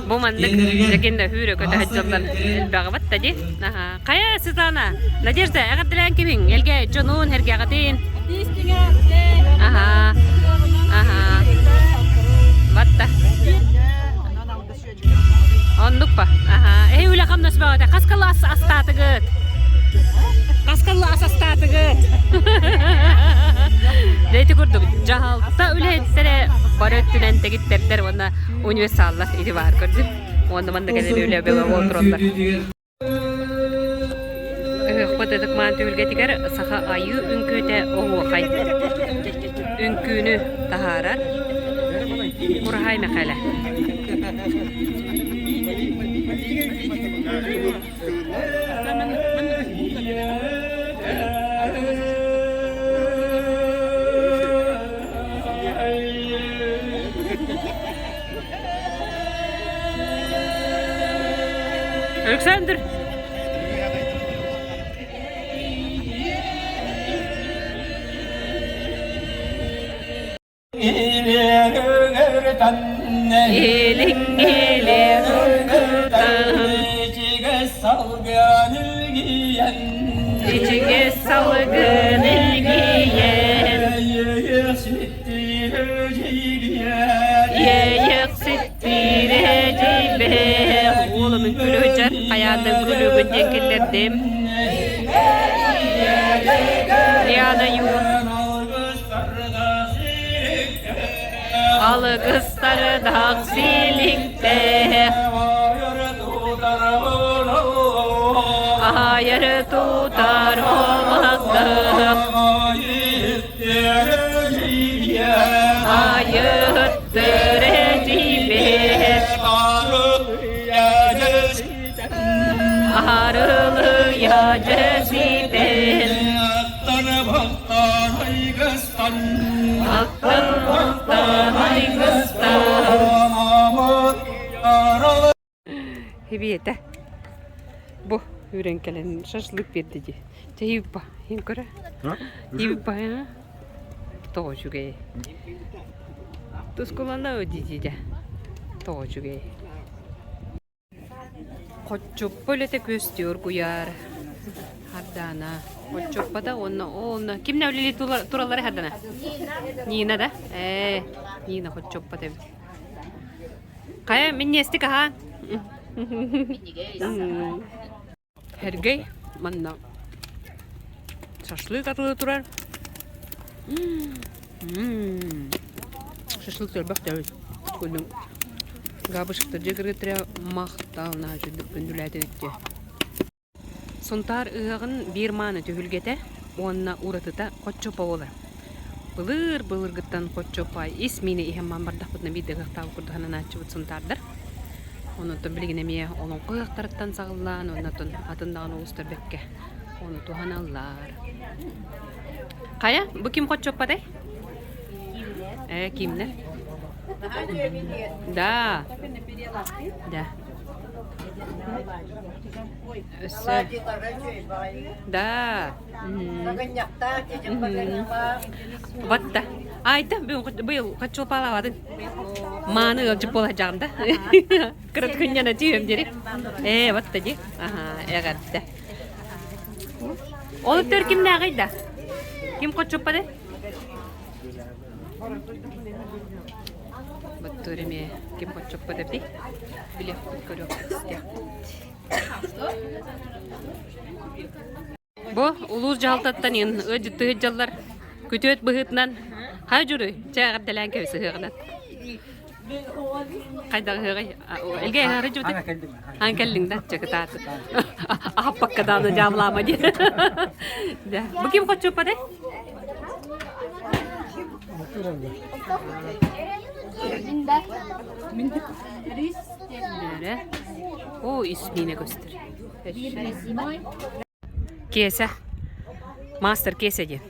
A: Бу маннык дьэкиннэ хүүрэ көтө сылдьаллар элбэҕи батта дии. Хайа Светлана, Надежда, эҕэрдэлээн кимиҥ? Элгэ дьонуун, эргэҕитин. Аха. Аха. Батта. Оннук па. Аха. Эһи үлэ хамнас бөҕөтө. Хас кылаас астаатыгыт? Хас кылаас астаатыгыт? Дьэ ити курдук дьаһалта үлэһиттэрэ бары өттүнэн тэгиттэрдэр уонна универсаллар ити баар көрдүм. Уонна манна кэлэн үлэ бөҕө олороллор. Ыһыахпыт ытык-маан түһүлгэтигэр саха айыы үҥкүүтэ оһуохай үҥкүүнү таһаарар Кураһаай Мэхээлэ. Александр! Ичигэ салгын илгийэн Иэйэхситтиирэ дьиибэ Уолум үҥкүүлүһүчэр хайаатын күлүүгүн диэн киллэрдим Лиана Юр Алгыстардаах силиктээх Айары тутар омакках Айыттыр эдьиийбит Арылыйа дьэсипин Аттан бахтан айгыстан Хибиэтэ бу үүрэн кэлэн шашлык биэрдэ дии. Чэ хибиппа, иһин көрө. Хибиппа тоҕо үчүгэй. Тускулана дии тоҕо үчүгэй. Хоччоппо үлэтэ күөстүү оргуйар. Хардаана. Хоччоппота уонна онно кимнэ үлэлии тураллара Хардана? Нина да? Ээ, Нина хоччоппот эбит. Хайа, минньиэстик аһаан. Сергей манна шашлык атылыы турар. Шашлык элбэх эбит. Күнүм Габышыктар дьиэ кэргэттэрэ махтал наһаа үчүгдүк күндүлээтибит дии. Сунтаар ыһыаҕын биир мааны түһүлгэтэ уонна уратыта Хоччопо буолар. Былыр-былыргыттан Хоччопо ис миинэ иһэн маан бардахпытына биирдэ ыһыахтаабыт курдук сананааччыбыт сунтаардар. Онон билигин эмиэ олоҥхо ыһыахтарыттан саҕалаан уонна атын даҕаны улуустар бэккэ ону туһаналлар. Хайа, бу ким Хоччоппотай? Э, кимнэр? Да. Да. Өссө. Да. Батта. Айта, быйыл хоччуопалаабатын. Мааны ыалдьыт буола сылдьаҕын да. Кырат күнньана тиийэм диэри. Ээ, батта дии. Аха, эҕэрдэ. Ол өттөр кимнээҕий да? Ким хоччуппадай? Баттур эмиэ ким хоччуппат эбитий? Билиэхпит, көрүөхпүт, истиэхпит. Бу улуус дьаһалтаттан иһин ыалдьыттыы сылдьаллар. Күтүөт быһыытынан хайа дьуруй, чэ эҕэрдэлээн кэбис ыһыаҕынан. Хайдах ыһыаҕый? Элгэ ыһыаҕы дьубутун? Аан кэллиҥ да, чэ кытаат. Аһаппакка даҕаны дьаабылаама диэн. Да. Бу ким хоччуппатай? О, ис миинэ көстөр. Киэсэ. Мастер Киэсэ диэн.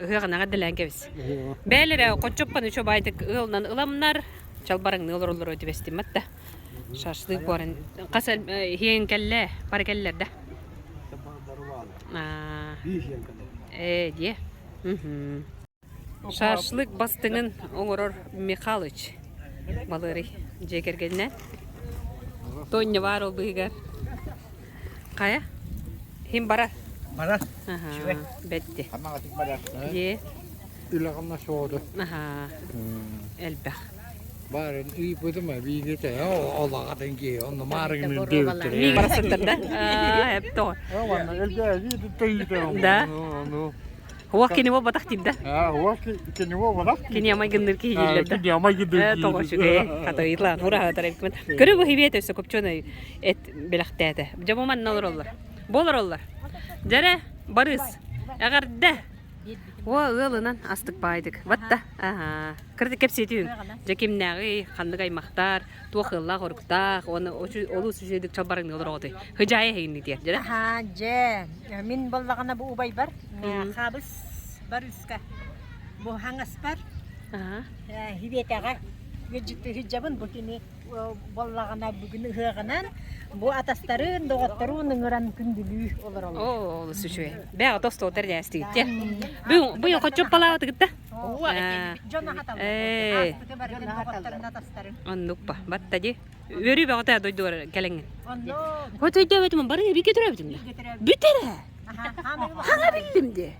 A: Ыһыаҕын эҕэрдэлээн кэбис. Бээлэрэ хоччоппон үчү баайдык ыалынан ыламнар, чалбарыҥныы олороллоро түбэстиммэт да. Шашлык буоран хас иһиэн кэллэ, бары кэллэр да. Ээ диэ. Шашлык бастыҥын оҥорор Михалыч Балыарый дьиэ кэргэнинэн. Тоня баар ол быыһыгар. Хайа? Хим барар?
J: Барар.
A: Бэтти. Дьиэ.
G: Үлэҕинэ суоҕу.
A: Аха. Элбэх.
G: Баарын ыйбытым биигите олаҕатын киһи онно маарыгын үрдүбүттэр.
A: Барасыттар да? Аа, эптоо.
G: Уонна элбээги
A: Да. Хуох кини буолбатах диир да?
G: Аа, хуох кини буолбатах.
A: Кини амай гынныр киһи дииллэр да?
G: Кини амай гынныр киһи.
A: Тоҕо үчүгэй. Хатыйылаан ураһатар эбикмин. Көрү бу хибиэт өссө копченый эт бэлэхтээтэ. Дьэ бу манна олороллор. Бу олороллор. Дьэрэ, Барыс, эҕэрдэ! О, ыалынан астык баайдык. Батта. Аха. Кырдык кэпсиэтүүн. Дьэ кимнээҕий, ханнык аймахтар, туох ыаллаах оруктаах, уонна олус үчүгэйдик чалбарыҥныы олороҕутуй. Хыдьаайа эһигинни диэр, дьэ?
I: Аха, дьэ, мин боллаҕына бу убайбар, хабыс барыска, бу хаҥаспар, хибиэтэҕэ ыдьабын бу кини буоллаҕына бүгүн ыһыаҕынан бу атастарын, доҕотторун ыҥыран күндүлүү олороллор.
A: Оо, олус үчүгэй. Бэҕэ тостуо тэрнээстигит дьэ. Бу быйыл хоччуппалаабытыгыт да?
I: Дьон аһаталлар. Ааспыты барытын доҕотторун, атастарын.
A: Оннук ба. Батта ди. Үөрүү бөҕөтө дойдугар кэлэҥҥин.
I: Онно.
A: Хоту өйдөөбөтүм, бары бииргэ төрөөбүтүм да. Бүтэрэ. Хаҥа биллим дии.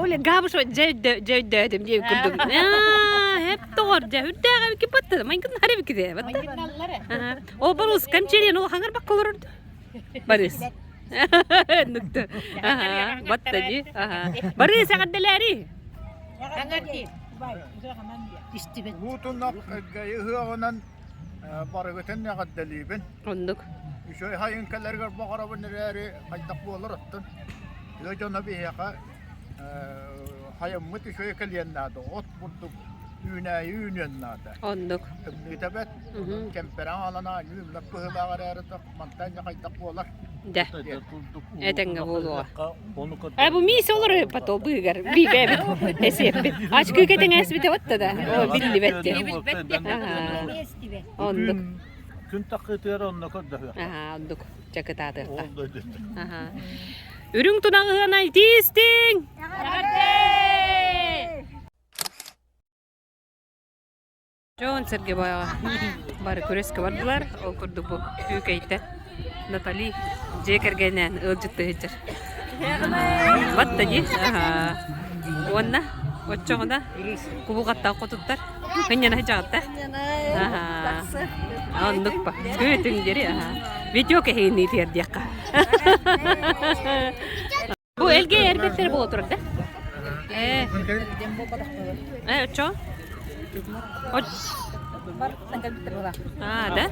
A: Оля Габыш дьэ өйдөөтүм дии курдук. Хеп тоҕор дьэ үрдээх эбикки батта майгыннар эбикки дэ батта. Ол барыс камчелен ол хаҥар бакка олорорду. Барыс. Нукту. Батта дии. Барыс эҕэрдэлээри.
G: Уутунах ыһыаҕынан барыгытын эҕэрдэлиибин.
A: Оннук.
G: Үчүгэй хайын кэлэригэр баҕарабын эрээри хайдах буолар оттон. Тыа дьоно биһиэхэ хайыммыт үчүгэй кэлиэн наада. От бурдук үүнээйи үүнүөн наада.
A: Оннук.
G: Тымныыта бэт. Кэмпэрэҥ алана үүммэт быһыылаах эрээри мантан хайдах буолар.
A: Дэ. Этэҥҥэ буолуоҕа. Э бу миис олору потол быыгар биибэбит эсиэппит. Ачкы кэтэҥээсбитэ отта да. О биллибэт де. Оннук.
G: Күн таххытыгар онно көрдөһүөх.
A: Аха, оннук. Чакытаатыахха. Аха. Үрүҥ тунаҕыһына итиистиҥ! Дьон сэргэ байаҕа бары күрэскэ бардылар. Ол курдук бу Күүкэйтэн Натали дьиэ кэргэнинээн ыалдьыттыы сылдьар. Батта дии. Уонна оччоҕуна кубулҕаттаах хотуттар Ынньана сылдьаҕытта. Оннук ба. Күөтүҥ диэри. Видео кэһииннии тиэрдиэххэ. Бу элгэ эрбэттэр буола турар да? Э. Э, оччо? А, да?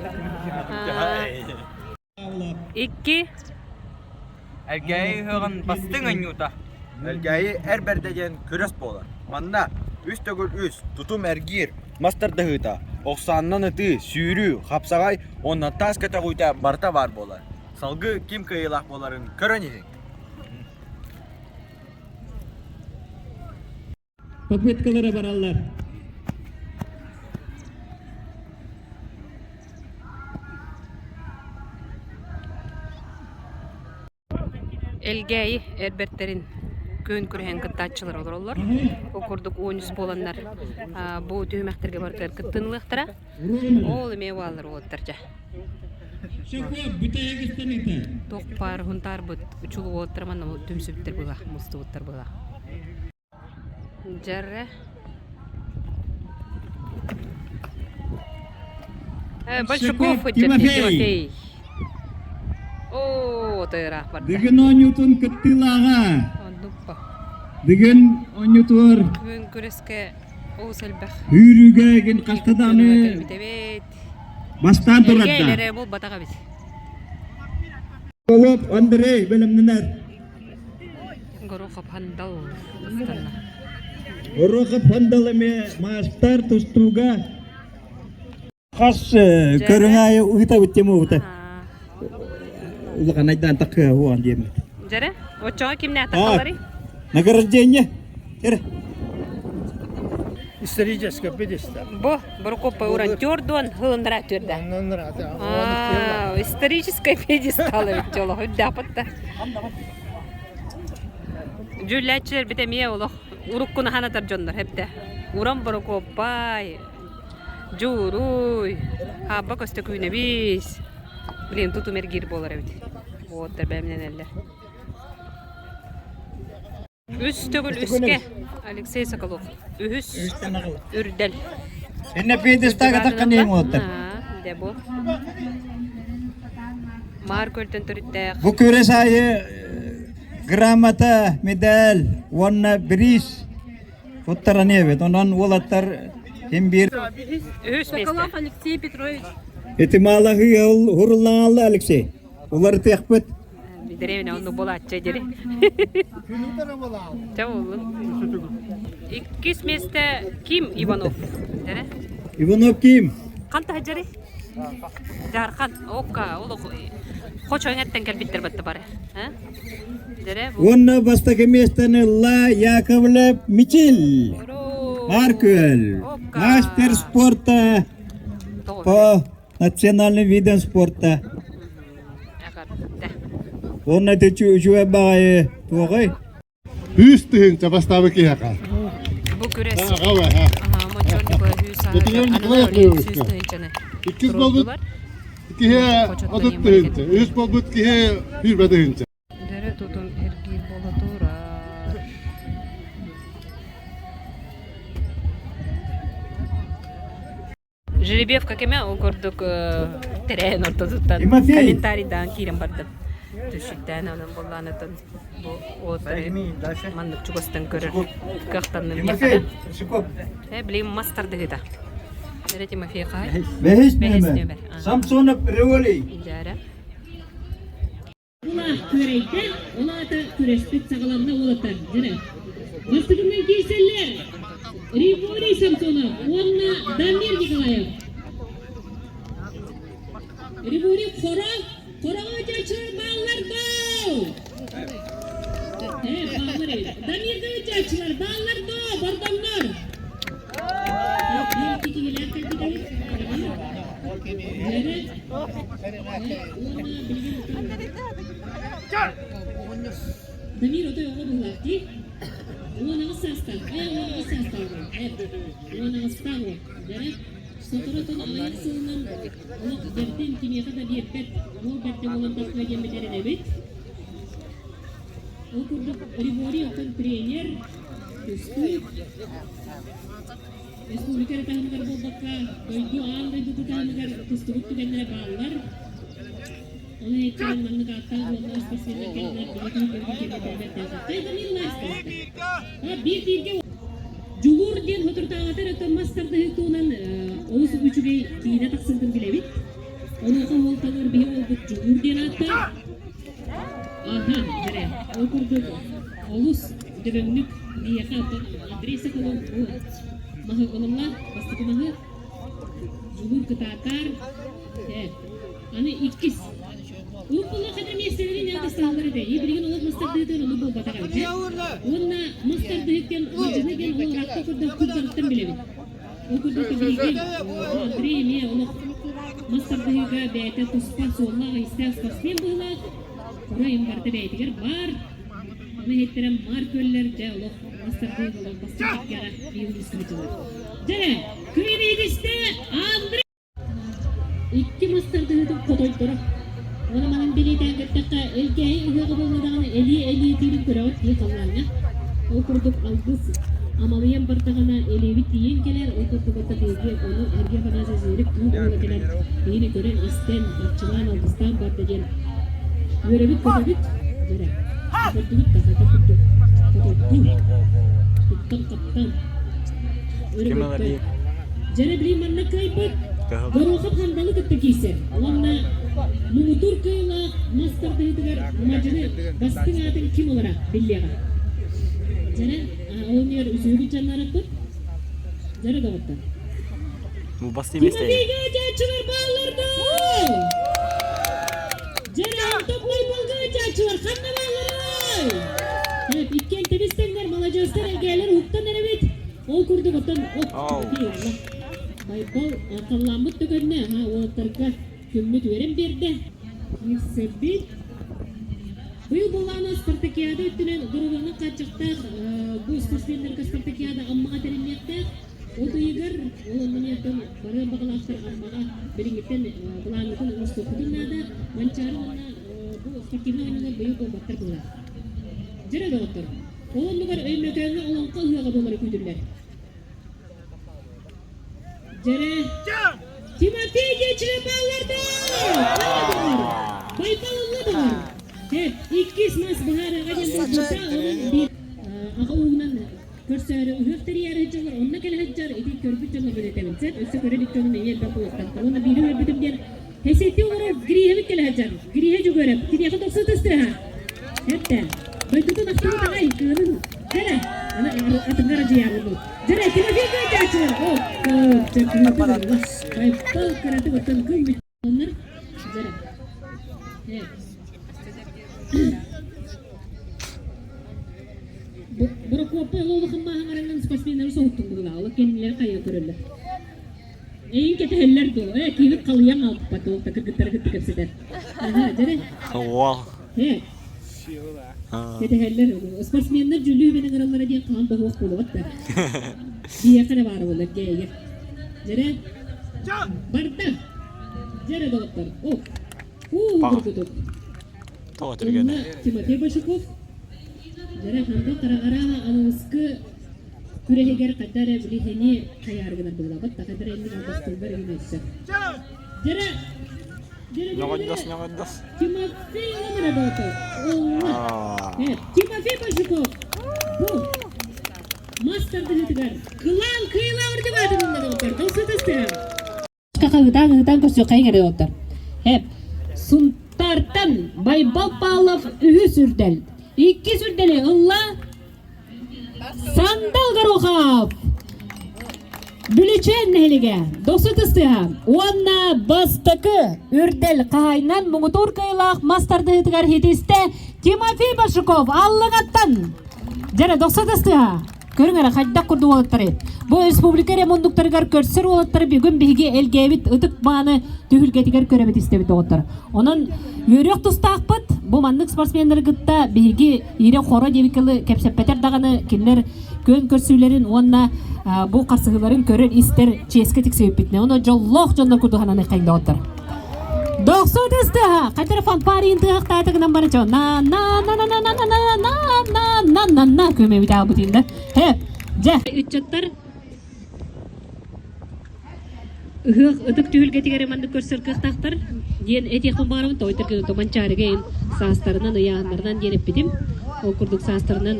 A: Икки.
C: Элгээйи ыһыаҕын бастыҥ анньуута. Элгээйи эр бэрдэ диэн күрэс буолар. Манна үс төгүл үс, тутум эргиир, мас тардыһыыта, охсааннан ытыы, сүүрүү, хапсаҕай уонна таас көтөҕүүтэ барыта баар буолар. Салгыы ким кыайыылаах буоларын көрөн иһиҥ.
J: Попыткалара бараллар.
A: Элгээйи эрбэртэрин күөн күрэһин кыттааччылар олороллор. Ол курдук 13 буоланнар бу түһүмэхтэргэ барытыгар кыттынылыахтара. Ол эмиэ бааллар уолаттар дьэ. Туох баар хунтаарбыт учул уолаттар манна түмсүбүттэр быһа, мустубуттар быһа. Дьэрэ. Большаков Тимофей. Оо, тыыраах барда.
J: Бүгүн оонньуутун кыттыылааҕа. Бүгүн оонньуутугар
A: Бүгүн күрэскэ олус элбэх.
J: Үүрүүгэ гин хаста даҕаны бастаан турарда.
A: Эргэ буолбатах эбит.
J: Голуб Андрей бэлэмнэнэр.
A: Горохов Хандал ыстанна.
J: Горохов Хандал эмиэ маастар тустууга хас көрүҥ аайы ыытабыт тема улахан айдаан такыа уон диэммит.
A: Дьэрэ, оччоҕо кимнээх тахалларый?
J: Награждение. Кere.
G: Историческое пьедестал.
A: Бу Прокопа уран төрдуон хылындара төрдө. Историческое пьедестал эбит дьоло үрдээппит Дьүүллээччилэр бит эмиэ олох уруккуну ханатар дьоннор хепте. Уран Прокопай, Дьууруй, Хаабба Көстөкүүнэбис. Блин, тутум эргиир буолар эбит. Уоттар бээмнэнэллэр. Үс төгүл үске Алексей Соколов. Үһүс үрдэл.
J: Инне пьедесталга таххан иһин уолаттар.
A: Дэ бу. Маар көлтөн төрүттээх.
J: Бу күрэс аайы грамота, медаль уонна бириис туттаран эбит. Онон уолаттар ким биир
A: Үһүс миэстэ.
K: Соколов Алексей Петрович.
J: Ити маалаһыы уруллаҥалла Алексей. Уларытыахпыт.
A: Дэриэбинэ оннук буолааччы дири. Чэ буоллун. Иккис миэстэ Ким Иванов. Дэрэ.
J: Иванов Ким.
A: Ханта хаджары? Жархан. Окка, ол хочо эҥэттэн кэлбиттэр батта бары. Дэрэ.
J: Уонна бастакы миэстэни ылла Яковлев Мичил. Маркөл. Мастер спорта по национальным видам спорта. Уонна үчүгэй баҕайы туоҕай?
H: Үс тыһыынча бастаабы киһиэхэ.
A: Бу күрэс.
H: Иккис буолбут киһи 30 тыһыынча, үс буолбут киһи 20 тыһыынча.
A: Дөрө тутун эргиир буола турар. Жеребьевка кэмэ ол курдук тэрээһин ортотуттан комментарийдаан киирэн бардым. Түшүттээн онон буоллаанытын бу уоттары маннык чугастан көрөр кыахтанным диэххэ. Э, билигин мас тардыһыыта. Эрэ Тимофей хаай.
J: Бэһис нүөмэр. Самсонов Риволий.
A: Дьээрэ.
K: Улаах күөрэйдэ, ол аата күрэспит саҕаланна уолаттар. Дьэрэ. Бастакынан киирсэллэр Ригорий Самсонов уонна Дамир Николаев. Ригорий Хоро, Хороҕо дьаччылар бааллар доо! Э, бааллар эбит. Дамирга дьаччылар бааллар доо, бордоҥнор! Биир киһилээх кэлбит эбит. Дьэрэ. Дамир отой оҕо быһыылаах дии. 18 саастаах. Ээ, 18 саастаах уол. Э, 18-таах уол. Дьэрэ, сотору-отон аҕыйах сылынан олох бэрдин кимиэхэ да биэрбэт уол бэрдэ буолан тахсыа диэн эрэнэбит. Ол курдук Ригорий оттон тренер, тустуук, Республика эрэ таһымыгар буолбакка, дойду аан дойду таһымыгар тустубут түгэннэрэ бааллар. Ону иһиттэн маннык ааттаах уоллаах спортсменнар кэлэннэр бигэ түһүлгэлэрин кэлбэтээбэт Дамир Лайскай. Биир бииргэ Дьулуур диэн соторутааҕыта эрэ мас тардыһыы туһунан олус үчүгэй киинэ тахсыбытын билэбит. Онуоха уол талар биһи уолбут Дьулуур диэн ааттаах. Аха, дьэрэ. Ол курдук олус дөбөҥнүк биһиэхэ оттон Андрей Соколов бу маһы ылылла, бастакы маһы Дьулуур кытаатар. Э, аны иккис. Уруккула хата миэстэлэрин атастаһаллар этэ. И билигин олох мас тардыытын ону буолбатах эбит. Уонна мас тардыһыттан мадьыны диэн ол ыраахта курдук курдарыттан билэбит. Ол курдук билигин Андрей эмиэ олох мас тардыһыыга бэйэтэ туспа суоллаах-иистээх спортсмен быһыылаах. Кура барыта бэйэтигэр баар. Ону иһиттэрэн маар күөллэр дьэ олох мас тардыһыыга олох бастакы кэккэҕэ биир устубутулар. Дьэ, күн Андрей Икки мас тардыһыытын хотойдоро. Ону манан бэлиэтээн көрдөххө, Элгээйи ыһыаҕа буолла даҕаны элии-элии тиирин көрөҕүт дии халлааҥҥа. Ол курдук алгыс амалыйан бардаҕына элиэбит тиийэн кэлэр, ол курдук отто биһиги ону Сергей Афанасьевич Зверев туу буола кэлэн биһини көрөн-истэн, арчылаан, алгыстаан барда диэн үөрэбит-көтөбүт. Дьэрэ, көрдүгүт да хайдах курдук хотойдуу, туттан-хаптан, өрө Дьэрэ билин манна кыайбыт Горохов Хандалы кытта киирсэр уонна муҥутуур кыайыылаах мас тардыһыытыгар мадьыны бастыҥ аатын ким ылара биллиэҕэ. Дьэрэ, ол иннигэр үсүһү дьаннараппыт. Дьэрэ доҕоттор. Тимофейга дьааччылар бааллар доо! Дьэрэ, онтон Байбалга дьааччылар ханна баалларай? Эп, иккиэн тэбис-тэҥнэр, маладьыастар, элгээлэр уһуктан эрэбит. Ол курдук оттон от Байбал халлааммыт да көрүнэ, аһа уолаттарга күммүт үөрэн биэрдэ. Киирсэрбит. Быйыл буоллаҕына спартакиада өттүнэн доруобуйанан хааччахтаах бу спортсменнарга спартакиада Аммаҕа тэриллиэхтээх. От ыйыгар ол онно барыан баҕалаахтар Аммаҕа билиҥҥиттэн былааҥҥытын оҥостуоххутун наада. Манчаары уонна бу спортивнай оонньуулар быйыл буолбаттар буолар. Дьэрэ доҕоттор. Ол оннугар Өймөкөөҥҥө олоҥхо ыһыаҕа буолара күүтүллэр. Дьэрэ Тимофей диэччилэр бааллар да! Байбал ылла доҕор! Иккис мас быһаарыаҕа диэн буолбута, онон биир аҕа ууһунан көрсөөрү ыһыах тэрийээри сылдьаллар, онно кэлэ сылдьар ити көрбүт дьоннорбун этэбин сөп, өссө көрө илик дьонум эмиэ элбэх буолуохтаахтар. Уонна биири үөрбүтүм диэн Хэсэти олорор Грииһэбит кэлэ сылдьар. Грииһэ Дьөгүөрэп, киниэхэ тохсу тыстыаһа. Эттэ. Дойдутун ахтыбыт аҕай, кыанын. Дьэрэ, аны атыҥҥа арадьыйаарбын. Дьэрэ, Тимофей кыайдааччылар. О, Байбал кыратык оттон кыл Оннор дьэрэ. Борокуоппай ол улахан мааһаҥаранан спортсменнары соһуттун быһыылаах. Ол кэннилэри хайа көрөллөр. Эйин кэтэһэллэр дуо? Э, киһибит халыйан хаалбыппат ол кыргыттары кытта кэпсэтэр. Аха, дьэрэ.
L: Уол.
K: Э. Кэтэһэллэр. Спортсменнар дьүүллүү үбэн ыҥыраллара диэн хаһан да суох буолубат да. Биһиэхэ эрэ баара буолар дьэ Дьэрэ. Барда. Дьэрэ доҕоттор. О. Уу курдутук.
L: Тоҕо түргэнэ.
K: Тимофей Большаков. Дьэрэ ханна хараҕара аныгыскы күрэһигэр хайда эрэ билиһини хайаары гынар быһыылаабат да хайда эрэ инник албастылбар игин өссө. Дьэрэ
L: Ньоҕойдос, ньоҕойдос.
K: Тимофей ылан работал. Олла. Тимофей Большаков. Бу мас тардыһыытыгар кылаан кыайыылаах үрдүк аатын ылла доҕоттор. Долсутастыһа. Хаһыытаан-ыһыытаан көрсүөххэйиҥ эрэ доҕоттор. Эп. Сунтаартан Байбал Павлов үһүс үрдэл. Иккис үрдэли ылла Сандал Горохов. Бүлүчээн нэһилигэ Дохсу тыстыһа уонна бастакы үрдэл хаһайынан муҥутуур кыайыылаах мас тардыһыытыгар хитистэ Тимофей Башуков Аллыҥаттан. Дьэрэ Дохсу тыстыһа Көрүҥ эрэ, хайдах курдук уолаттары. Бу республика эрэ муннуктарыгар көрсөр уолаттары бүгүн биһиги элгээбит ытык мааны түһүлгэтигэр көрөбүт истэбит доҕоттор. Онон үөрүөх тустаахпыт. Бу маннык спортсменнары кытта биһиги иирэ-хоро диэбиккэ кэпсэппэтэр даҕаны кинилэр күөн көрсүүлэрин уонна бу харсыһыыларын көрөр истэр чиэскэ тиксибиппитинэ. Онон дьоллоох дьоннор курдук сананыаххайын доҕоттор. Дохсу тыстыха, хайтара фанфарин тыахтааты гынан бары чо на на на на на на на на на на на на на көмөбүт аабытында. Хэ, дьэ. Ыччаттар ыһыах ытык түһүлгэтигэр маннык көрсөр кыахтаахтар диэн этиэхпин баҕарабын тоҕой кыһын Манчаарыга ин саастарынан ыйааһыннарынан диэн эппитим. Ол курдук саастарынан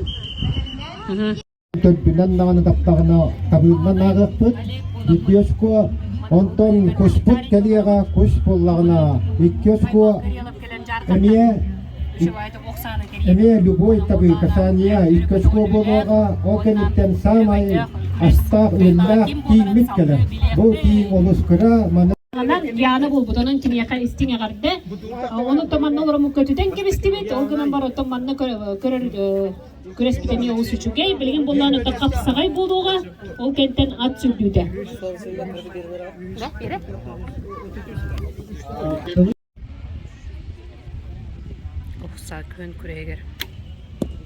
K: аха
M: Төрдүнэн даҕаны таптаҕына табыыллан ааҕыахпыт. Икки очко, онтон куспут кэлиэҕэ, кус буоллаҕына икки очко эмиэ эмиэ любой табыы касание икки очко буолуоҕа. Ол кэнниттэн саамай астаах үөллээх тииҥмит кэлэр. Бу тииҥ олус кыра, маны
K: Онон Яна буолбут, онон киниэхэ истиҥ эҕэрдэ. Онон то манна олороммут көтүтэн кэбистибит, ол гынан баран оттон манна көрөр күрэспит эмиэ олус үчүгэй. Билигин буллаан оттон хапсаҕай буолуоҕа, ол кэнтэн ат сүрдүүтэ.
A: Охсаа күөн күрэһигэр.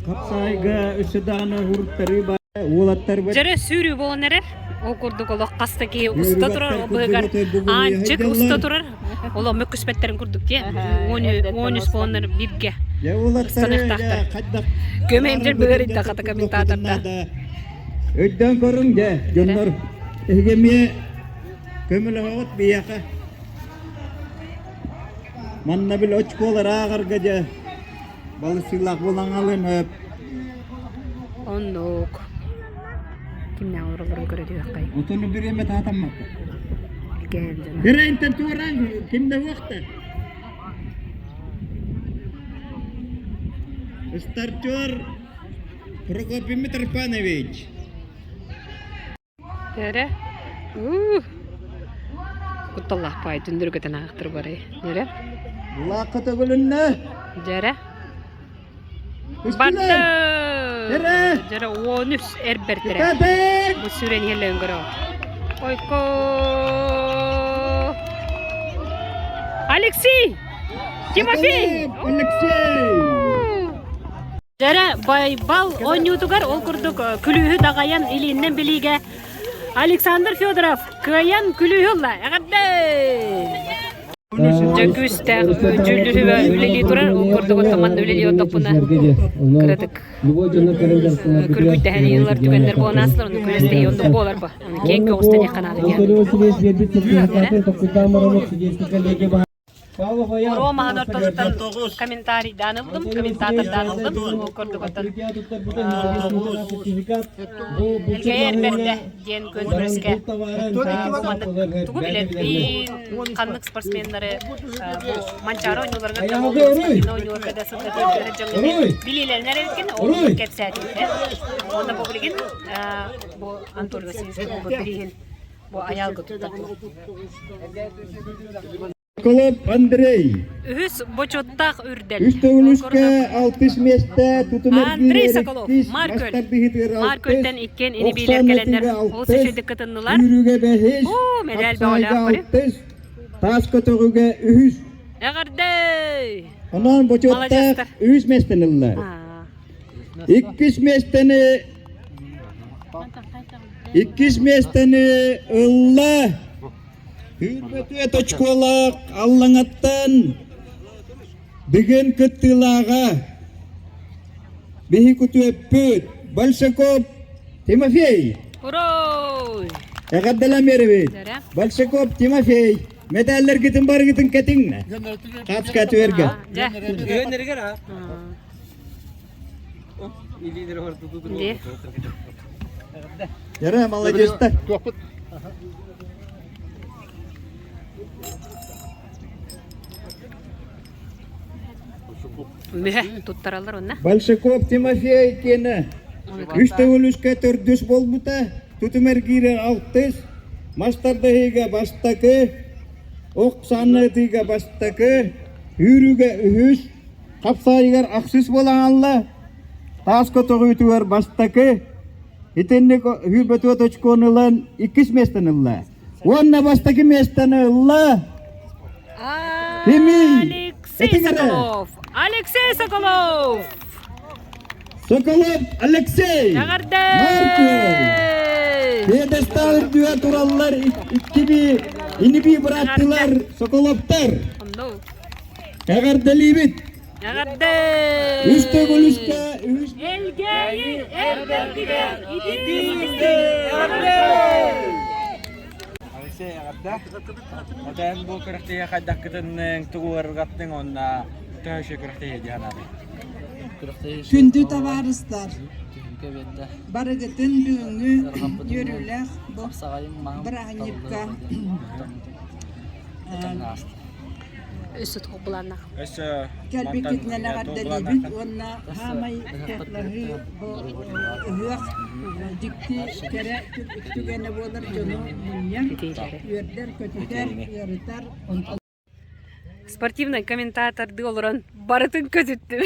J: Хапсаайга өссө даҕаны уруттарыы баар уолаттар
A: Дьэрэ сүүрүү буолан эрэр. Ол курдук олох хас да киһи уста турар, ол быһыгар аанчык уста турар. Ол мөккүспэттерин курдук дии. 13 буоланнар бирге ыстаныахтаахтар. Көмөйүмдэр быгар хата комментаторда.
J: Өйдөөн көрүҥ дьэ, дьоннор эһиги эмиэ көмөлөһөҕүт биһиэхэ. Манна бил очколар ааҕарга дьэ балысыылаах буолан алын өп.
A: Оннук. Кимнээх олороллорун көрөдүөххэй.
J: Отону бириэмэ таатаммакка.
A: Кэм дьоно.
J: Гэрэнтэн туораан ким да уохта. Стартер Прокопий Митрофанович.
A: Эрэ. Уу. Кутталлаах паай түндүргэтэн аахтыр барай. Дьэрэ.
J: Булаакка төгүлүннэ.
A: Дьэрэ. Барда. Дьэрэ 13 эр бэртэрэ. Бу сүрэн иһэллэрин көрөҕүт. Ойко. Алексей! Тимофей!
J: Алексей!
A: Дьэрэ Байбал оонньуутугар ол курдук күлүүһү даҕайан илииннэн билиигэ Александр Федоров кыайан күлүүһү ылла. Эҕэрдэ! Дьэ күүстээх дьүүллүүр үлэлии турар, ол курдук оттон манна үлэлии отдохпуна кыратык күргүйдэһэн ылар түгэннэр буолан аастылар, ону күрэстэһии оннук буолар ба. Ону киэҥ көҕүстэниэх ханаада диэн. Рома ортотуттан комментарийдаан ыллым, комментатордаан ыллым. Ол курдук оттон Элгэйэр бэрдэ диэн күөн күрэскэ маннык тугу билэрбин, ханнык спортсменнары бу Манчаары оонньууларыгар да буоллун, спортивнай оонньууларга да сылдьар дьоҥҥо билиилэрин эрэ ол кэпсээтим. Уонна бу билигин бу Анатолий Васильевич бу бирииһин бу айаалга туттардылар.
M: Соколов Андрей.
A: Үһүс бочуоттаах үрдэл.
M: Үс төгүлүскэ алтыс миэстэ тутунар
A: Андрей Соколов,
M: иккис,
A: Маркөл.
M: мастардыһытыгар
A: Маркөлтөн
M: алтыс,
A: иккиэн ини-биилэр кэлэннэр
M: охсооннотуга
A: олус
M: алтыс,
A: үчүгэйдик кытыннылар.
M: сүүрүүгэ бэһис,
A: Оо, мэдээлбэ
M: хапсаайга
A: олоох көрү.
M: алтыс, таас көтөҕүгэ үһүс.
A: Эҕэрдэ!
M: Онон бочуоттаах
A: Маладьыастар.
M: үһүс миэстэни ылла. Иккис миэстэни иккис миэстэни ылла Үүрбэтүөт очколаах Аллаҥаттан бүгүн кыттыылааҕа биһи күтүөппүт Большаков Тимофей.
A: Ура!
M: Эҕэрдэлээн биэрэбит. Большаков Тимофей медалларгытын барыгытын кэтиҥ. Хапска түөргэ. Яра, молодецтар.
A: Мүһэ туттараллар онно.
M: Большаков Тимофей киэнэ үс төгүл үскэ төрдүс буолбута, тутум эргиирэ алтыс, мас тардыһыыга бастакы, ох сааннатыыга бастакы, үүрүүгэ үһүс, Хапсаайыгар ахсыс буолан аалла, таас көтөҕүүтүгэр бастакы, итинник сүүрбэ очкону ылан иккис миэстэни ылла. Уонна бастакы миэстэни ылла Кимий?
A: Алексей Соколов! Алексей Соколов!
M: Соколов Алексей!
A: Эҕэрдэ!
M: Пьедестал үрдүгэр тураллар иккиби инибии бырааттылар Соколовтар. Эҕэрдэлиибит!
A: Эҕэрдэ!
M: Үс төгүл үскэ үһүс
A: Элгээйи эрбэрдигэр итии
C: Эҕэрдэ! Алексей эҕэрдэ! Отон бу күрэхтэһиигэ хайдахкытын тугу ыарырҕаттыҥ уонна төһө үчүгэй күрэхтэһии дии санаатыҥ?
N: Күндү табаарыстар, барыгытын бүгүҥҥү үөрүүлээх бу бырааһынньыкка
A: Өссө туох былааннаах?
C: Өссө
N: Кэлбиккитинэн эҕэрдэлиибит уонна хаамай туохлаһыы бу ыһыах дьикти кэрэ түгэнэ буолар дьону мунньар, үөрдэр-көтүтэр, ыарытар.
A: Спортивнай комментатордыы олорон барытын көтүттүм.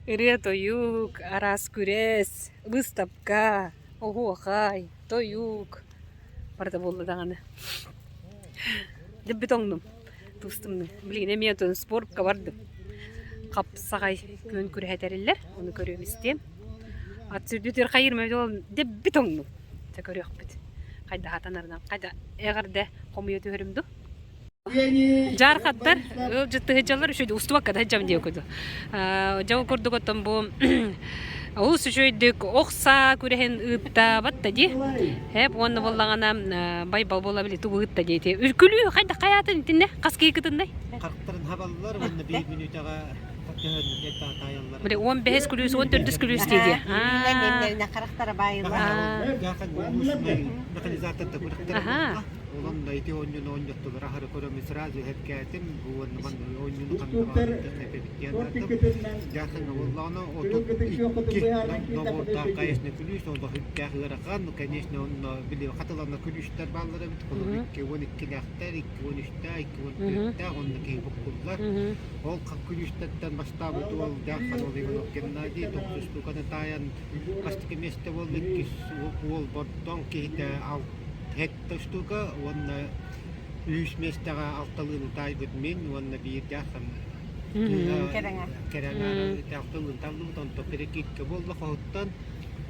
A: Ырыа-тойук, араас күрэс, выставка, оһуохай, тойук барыта буолла даҕаны. Дьэббит оҥнум, тустумнум. Билигин эмиэ отон спортка бардым. Хапсаҕай күөн күрэһэ тэриллэр, ону көрүөм истиэм. Ат сүрдүтүгэр хайыырым эбит ол дьэббит оҥнум. Дьэ көрүөхпүт. Хайда хатанарынан, хайда эҕэрдэ хомуйа түһэрим дуу. Дьаархаттар ыалдьыттыһыдьаллар үчүгэй устубакка да сылдьам диэ курдук. Дьэ ол курдук оттон бу олус үчүгэйдик ох саа күрэһин ыыттаабат да дии. Эп уонна буоллаҕына Байбал буола били тугу ыытта диэти. Күлүү хайдах хайаатын итиннэ хас киһи кытыннай?
O: Харахтарын хабаллар уонна биир мүнүүтэҕэ
A: Били 15 күлүүс, 14 күлүүс дии дии.
I: Харахтара баайыллар.
O: Механизаторда Онон ити оонньууну оонньоттулар аһары көрөммүн сразу иһэркээтим уонна манна оонньууну ханна баҕарар бардым. Дьаахаҥҥа буоллаҕына 32 нобуордаах конечно күлүүс, онно сүрдээх ыарахан, конечно онно били хатыланар күлүүстэр бааллар эбит, холобур 2 12-лээхтэр, 2 13-тээх, 2 14-тээх, онно киһи буккуллар. Ол күлүүстэртэн бастаабыт уол Дьаахан уол Иванов Геннадий тохсус штуканы таайан бастакы миэстэ буолла, иккис уол Бордоҥ киһитэ Сэттэ штука уонна үһүс миэстэҕэ алталыын таайбыт мин уонна биирдээх кэрэҥэ алталыын таллыбыт онтон перекидка буолла хоһуттан.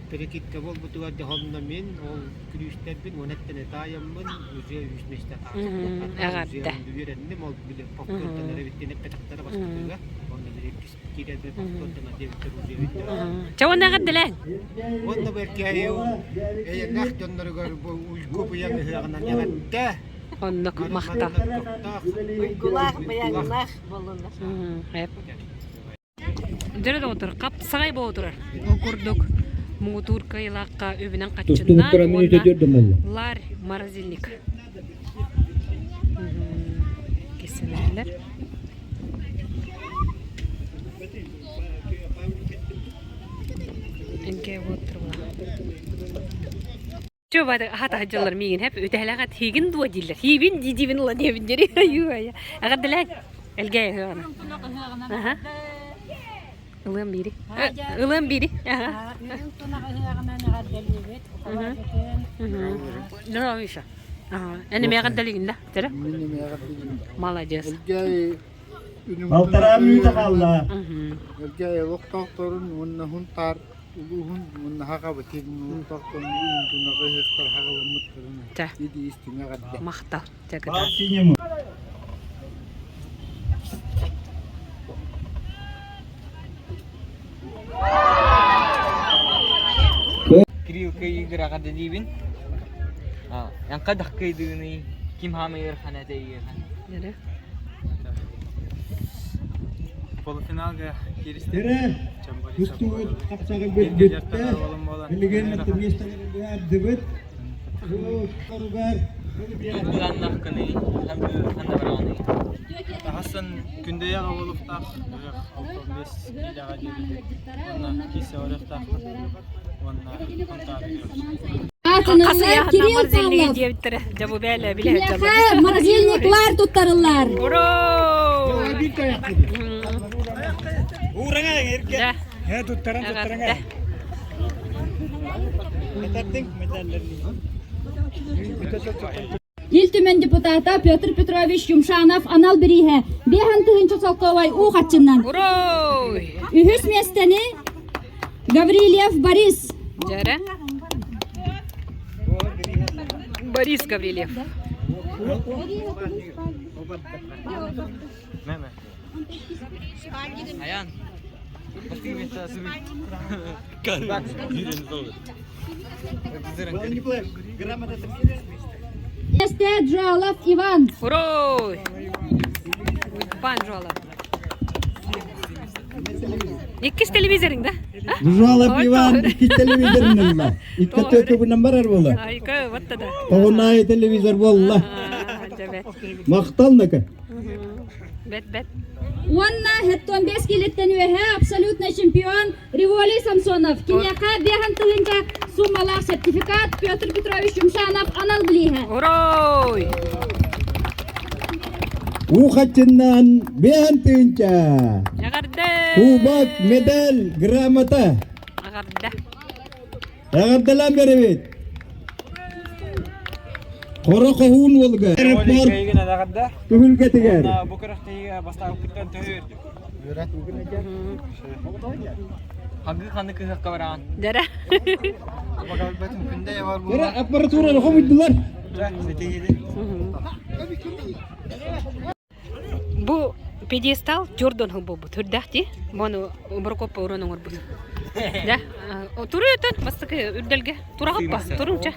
O: Перекидка буолбутугар дьоһунна мин ол күлүүстэрбин уон эттэн таайаммын уже үс миэстэ
A: Эҕэрдэ.
O: үөрэнним ол били повтордан эрэ биттэн эппэтэхтэрэ бастакыга онно били иккис киирэрбэр повтордан диэбиттэр уже эбиттэр
A: Чэ уонна эҕэрдэлээн.
O: Уонна бу эркээйи эйэлээх дьонноругар бу уйгу быйаҥ ыһыаҕынан эҕэрдэ.
A: Оннук махтал.
I: Уйгулаах быйаҥнаах буоллуннар.
A: Дьөрө доҕоттор, хапсаҕай буола турар. Ол курдук муҥутуур кыайыылаахха үбүнэн хаччыннаан уонна ларь морозильник киссэнэллэр. Энке вот Чё бары аха таһыдьаллар миигин хэп үтэһэлэҕэ тиигин дуо дииллэр. Хиибин дии-диибин ыла диэбин дири. Аю-ая. Эҕэрдэлээн. Элгээйи ыһыаҕына. Аха. Ылыам биири. Ылыам биири. Аха.
N: Үрүҥ тунах ыһыаҕынан эҕэрдэлиибит.
A: Здорово, Миша. Ага. Эн эмиэ эҕэрдэлиигин да? Тере? Молодец.
H: Элгээйи
J: Балтараа мүнүүтэ хаалла.
H: Элгээйи олохтоохторун уонна Хунтаар улууһун уонна Хахабытын олохтоохторун уунтунаҕы ыһыахтар хаҕаламмыттарын иди истиҥ эҕэрдэ.
A: Махтал.
P: Кирилл кыайыыгыраҕа диибин. Эн хайдах кыайдыгыный? Ким хаамай ыарахан этэй ыарахан?
Q: Полуфиналга кииристим.
J: Эрэ, тустубут хапсаҕы бүттэ. Билигин миэстэлэрин быһаардыбыт.
P: Былааннааххыный? Ханна бараҕыный?
Q: Хасан күндэйэ оҕолуктаах 65 киилэҕэ диэри уонна киисэ барыахтаахпыт уонна
A: Хасыйа морозильниги диэбиттэрэ. Дьэ бу бээлэ билэ
R: Киниэхэ морозильниклар туттарыллар.
A: Ура!
Q: Уураҥа эргэ. Э туттаран туттаран.
R: Ил Түмэн депутата Петр Петрович Юмшанов анал бирииһэ биэһэн тыһыынча солкуобай уу хаччыннан. Үһүс миэстэни Гаврильев Борис.
A: Дьэрэ. Борис Гаврильев.
P: Аян.
R: Миэстэ Джуалов Иван.
A: Ура! Пан Джуалов. Иккис телевизорың да?
J: Жуалов Иван иккис телевизорын ылла. Икки төкөбүнэн барар буола.
A: Айка, вот да.
J: Тоҕунаайы телевизор буолла. Махтал нака.
A: Бэт бэт.
R: Уонна 75 килиттэн үөһэ абсолютный чемпион Риволий Самсонов. Киниэхэ биэһэн тыһыынча суммалаах сертификат Петр Петрович Юмшанов анал билииһэ.
A: Урой!
J: Уу хаччыннаан биэһэн тыһыынча.
A: Эҕэрдэ!
J: Кубок, медаль, грамота.
A: Эҕэрдэ!
J: Эҕэрдэлээн беребит. Хоро хоһуун уолга аэропорт түһүлгэтигэр.
Q: Бу күрэхтэһиигэ бастаабыккыттан төһө үөрдүм?
P: Хагыы ханны кыһыахха бараҕын?
A: Дэрэ.
J: Дэрэ аппаратураны хомуйдулар.
A: Бу пьедестал Jordan буолбут. Үрдээх дии. Мону Прокоппа уран оҥорбут. Да. Туру өтөн бастакы үрдэлгэ. Тураҕыппа, туруҥча.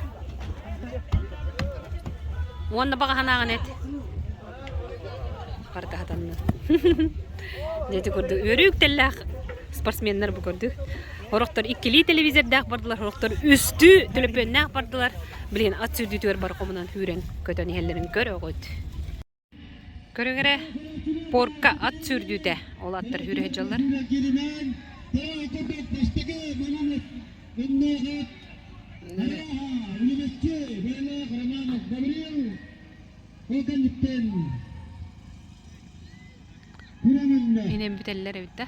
A: Уонна баҕаһанааҕын эт. Бардаһатанны. Дьэ курдук үөрүү үктэллээх спортсменнар бу көрдүк. Сорохтор иккилии телевизордаах бардылар, сорохтор үстүү төлөпүөннээх бардылар. Билигин ат сүүрдүүтүгэр бары хомунан сүүрэн көтөн иһэллэрин көрөҕүт. Көрүҥ эрэ, порка ат сүүрдүүтэ. Ол аттар сүүрэ сылдьаллар. Инэн бүтэллэр эбит да.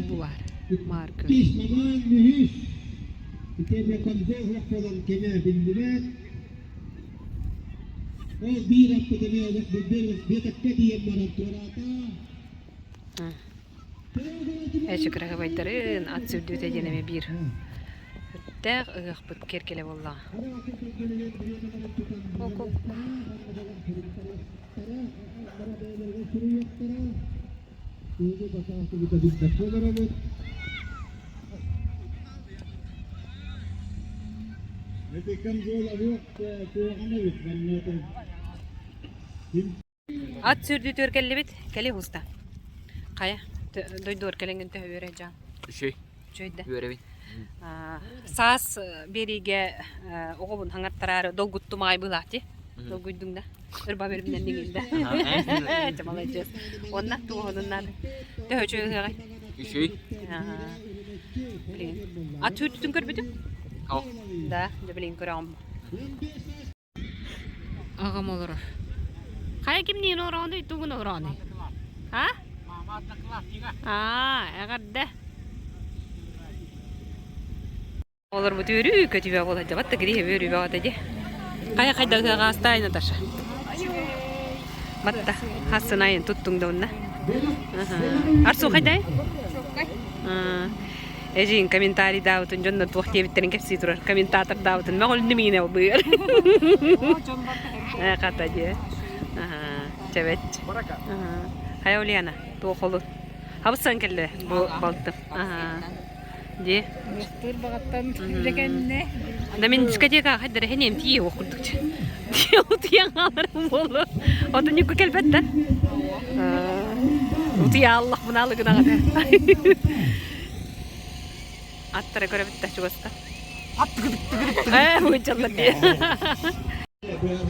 A: Булар. Марка. Эчи кыраһыбайдарын ат сүрдүүтэ диэн эмэ биир үттээх ыһыахпыт киэркэлэ буоллаҕа. Ок-ок. Ат сүүрдүүтүгэр кэллибит, кэли уста. Хайа, дойдугар кэлэҥҥин төһө үөрэ дьаан?
P: Үчүгэй.
A: Үчүгэй да.
P: Үөрэбин.
A: Саас биэриигэ оҕобун хаҥаттараары долгуттум аҕай быһыылаах дии. Долгуйдуҥ да. Ырба бэрбинэн диҥилдэ. Чэ, маладьыас. Уонна туоһунун наада. Төһө үчүгэй ыһыаҕай?
P: Үчүгэй.
A: Билигин. Ат сүүрдүүтүн көрбүтүм?
P: Ол.
A: Да, дьэ билигин көрөҕүм. Аҕам олорор. Хайа кимниин олороҕунуй, тугун олороҕунуй? А? Аа, эҕэрдэ. Олорбут үөрүү көтүбэ буолар дьабат да кириһэ үөрүү бөҕөтө дии. Хайа хайда ыһыаҕа астаай Наташа? Батта хассын айын туттуҥ да онно. Арсу хайдай? Эдьиийин комментарийдаабытын дьоннор туох диэбиттэрин кэпсии турар. Комментатордаабытын мөҕүлүннүм иҥинэ быар. Э, хата диэ. Чэбэт. Хайа Ульяна, туох олу? Хабыссан кэллэ бу балтым. Дии.
N: Мустуур баҕаттан үлэ кэннэ.
A: Да мин дискотекаҕа хайдара хэниэм тиийэ уох курдук. Утуйан хааларым буолуо. Отунньукка кэлбэт да. Утуйааллах мынаалы гынаҕын. Аттара көрөбүт да чугаста. Ээ, мыычаллар дии.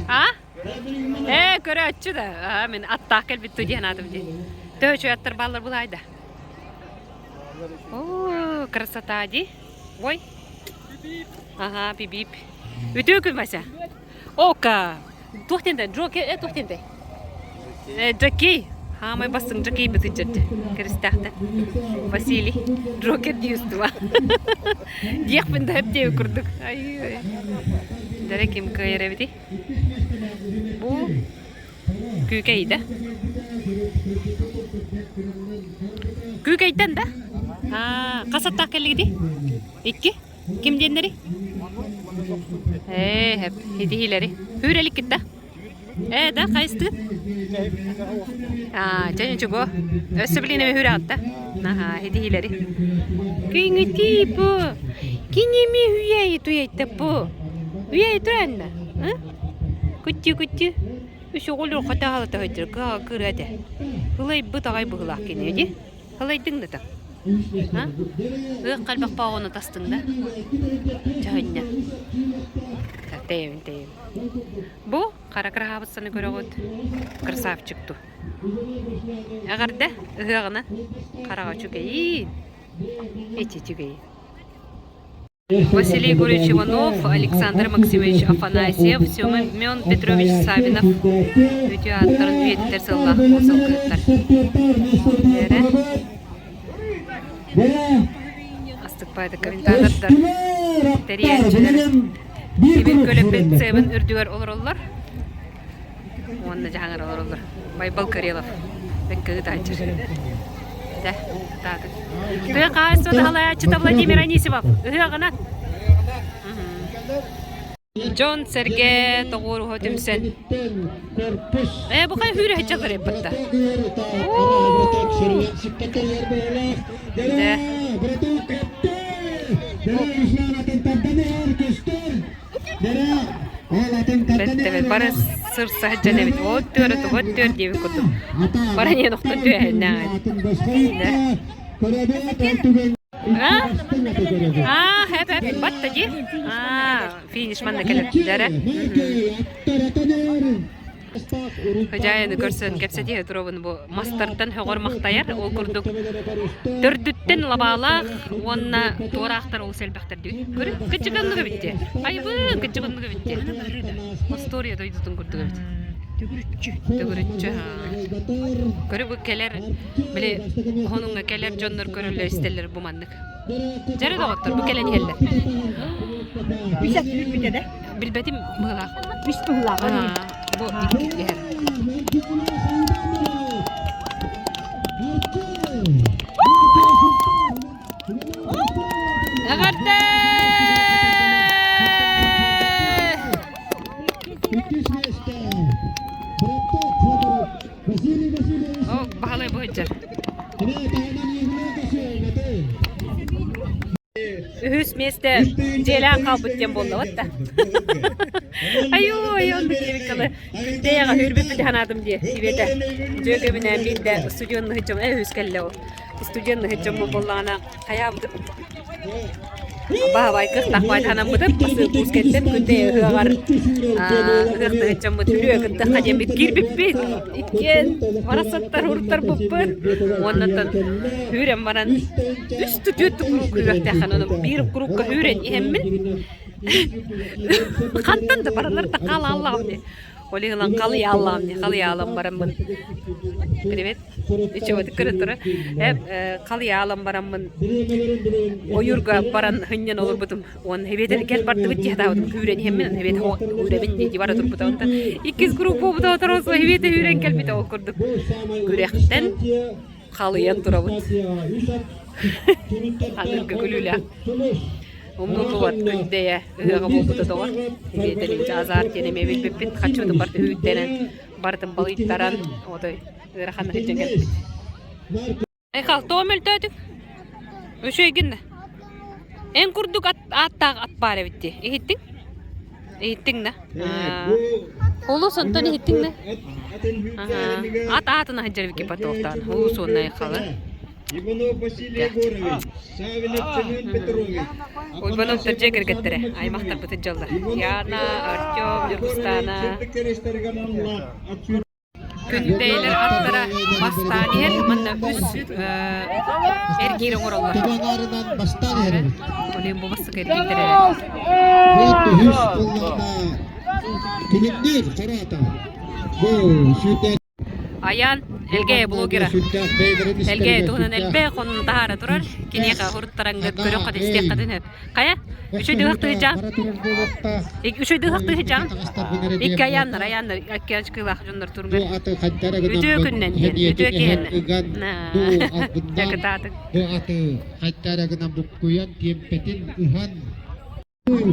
A: А? Ээ, көрөөччү да. Аа, мин аттаах кэлбит ту диэн аатым дии. Төһө аттар бааллар булаайда. О, красота дии. Ой. Ага, пибип. Үтүө күн, Вася. Ока. Туох диэнтэй? Джоки, э, туох диэнтэй? Э, Джокей. Хаамай бастыҥ Джокей бытыджырды. Кэристээхтэ. Василий. Джокер дии устуба. Диэхпин да эптиэби курдук. Ай, Дэрэ ким кыайар эбитий? Бу Күүкэй да? Күүкэйтэн да? Аа, хас аттаах кэллигитий? Икки? Ким диэннэри? Ээ, хэп, итиһиилэри. Хүүрэликкит да? Ээ, да, хайыстыыр? Аа, чэ, ничего. Өссө билин эми хүүрэҕит да? Аха, итиһиилэри. Күҥүтии бу. Киними үйэй туйайта бу. Үйэй туранна. Күттүү-күттүү. Үс оҕолор хатаалата сылдьар кыаҕа кыра этэ. Ылайбыт аҕай быһыылаах кини дии. Ылайдыҥ да А? Ыах халбах паҕону тастыҥ да? Чаһынньа. Тэйэбин тэйэбин. Бу хара кыраһаабыссаны көрөҕүт. Красавчик ту. Эҕэрдэ ыһыаҕына хараҕа үчүгэйиин. Эчи үчүгэйин. Василий Егорович Иванов, Александр Максимович Афанасьев, Семен Петрович Савинов үтүө ааттарын үйэтитэр сыллаах сылгыһыттар. Астыкпайда комментатордар, тэрийээччилэр Тимир көлөппүт сыабын үрдүгэр олороллор уонна дьаһаҥар олороллор. Байбал Карелов бэккэ ыытааччы. Дэ, таатын. Тыа хаһаайыстыбата салайааччыта Владимир Анисимов. Ыһыаҕынан. Дьон сэргэ тоҕуоруһа түмсэн. Э, бу хай хүүрэ хачалар эппытта. Дэ. Бэттэ бары сырса сылдьан эбит. Вот түөрэ вот түөр диэбит курдук. Бары диэн охтон түөһэннээҕин. А? А, хэп хэп батта дии. А, финиш манна кэлэр. Дэрэ. Хозяины көрсөн кэпсэтиһэ туробун бу мастартан хөҕөр махтайар. Ол курдук төрдүттэн лабаалаах уонна туораахтар олус элбэхтэр дии. Көрү, кыччыганныга битти. Айбын, кыччыганныга битти. Остуоруйа дойдутун курдук эбит. Төгүрүччү. Төгүрүччү. Көрү бу кэлэр, били хонуҥҥа кэлэр дьоннор көрөллөр истэллэр бу маннык. Дьэрэ доҕоттор бу кэлэн иһэллэр.
I: Үс ат үүрбүтэ да?
A: Билбэтим быһылаах.
I: Үс быһылаах.
A: Бу иккиһэр. Эҕэрдэ! О, баһылай быһыдьар. Үһүс миэстэ дьиэлээн хаалбыт диэн буолла да. Айуу, оннук диэбиккалы. Күндэйэҕэ үүрбүппүт санаатым дии, ибиэтэ. Дьүөгэбинээн биирдэ студион ныһыччым, үһүс кэллэ ол. Студион ныһыччым буоллаҕына хайаабытым Баһабай кыахтаах санаммытым куус кэллим күндэйэ ыһыаҕар ыһыах ныһыччаммыт үрүө кыттахха диэммит киирбиппит иккиэн барахсаттар уруттарбыппыт уоннаттан үүрэн баран үс түөрт куруук күрүөхтээххин ону биир курукка үүрэн иһэммин хантан да баралар да хаалааллаҕым дии ол иһин халыйааллаҕым дии халыйаалан бараммын привет Иччибэтик көрөн турар. Халыйаалан бараммын ойуурга баран хынньан олорбутум. Уон эбиэтэр кэл бардыбыт дии сатаабытым. Күүрэн иһэммин, эбиэт үүрэбин дии бара турбута. Онтон иккис группа буолбута оторос эбиэтэ үүрэн кэлбитэ ол курдук. Күрэхтэн халыйан турабыт. Аныгы күлүүлээх. Умнуллубат күндэйэ ыһыаҕа буолбута доҕор. Эбиэтэлинчэ азар диэн эмиэ билбиппит. Хаччыбытын барыта үүттэнэн, барытын балыйтаран, отой ыарахан сылдьан кэлбит. Айхал, тоҕо мөлтөөтүҥ? Үчүгэйгин да. Эн курдук ат, ааттаах ат баар эбит дии. Иһиттиҥ? Иһиттиҥ да? Улус онтон иһиттиҥ да? Ат аатын аһыдьар эбикки потоктаан. Улус уонна Айхалы.
M: Иванов Василий Егорович, Савинов Семен Петрович.
A: Уйбановтар дьиэ кэргэттэрэ, аймахтарбытын дьоллор. Яна, Артем, Ньургустана. Күндэйэлэр аттара бастаан иһэр, манна үс эргиир оҥороллор. Олен бу бастакы эргиирдэр эрэ. Айаан Элгээйи блогера. Элгээйи туһунан элбэх онун таһаара турар. Киниэхэ уруттарангыт көрүөххүт истиэххитин сөп. Хайа, үчүгэй дыһах тыһыдьаан. Үчүгэй дыһах тыһыдьаан. Икки айааннар, айааннар, икки ачкыылаах дьоннор тургар. Үтүө күннэн диэн, үтүө киһиннэн. Кытаатыҥ.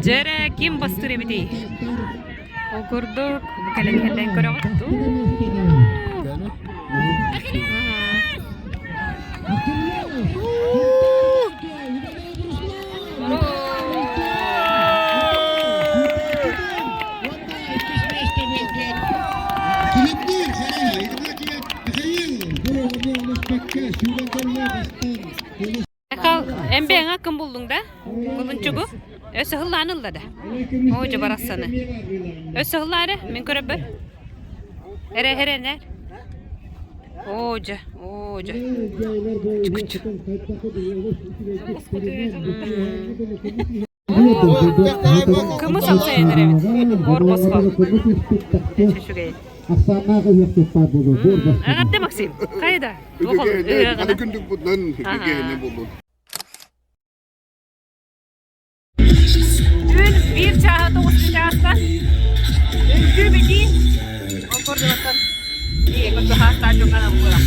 A: Дьэрэ, ким бастыыр эбитий? Ол курдук, бу кэлэн иһэллэрин көрөҕүт дуу? Эмбиэҥ аккын буллуҥ да? Кулунчугу? Өссө ыллаан ылла да? Оо, дьэ барахсаны. Өссө ыллаа эрэ, мин көрөбөр. Эрэ, эрэ, эрэ. Оо, дьэ, оо, дьэ. Чүкүчү. Кымыс амсайан эрэбит. Ор босхо. Үчүгэй. Эҕэрдэ Максим. Хайда? Түүн биир чааһа тоҕус чааста үҥкүү битии ол курдугуттан Хаастаан дьоҥҥо буола.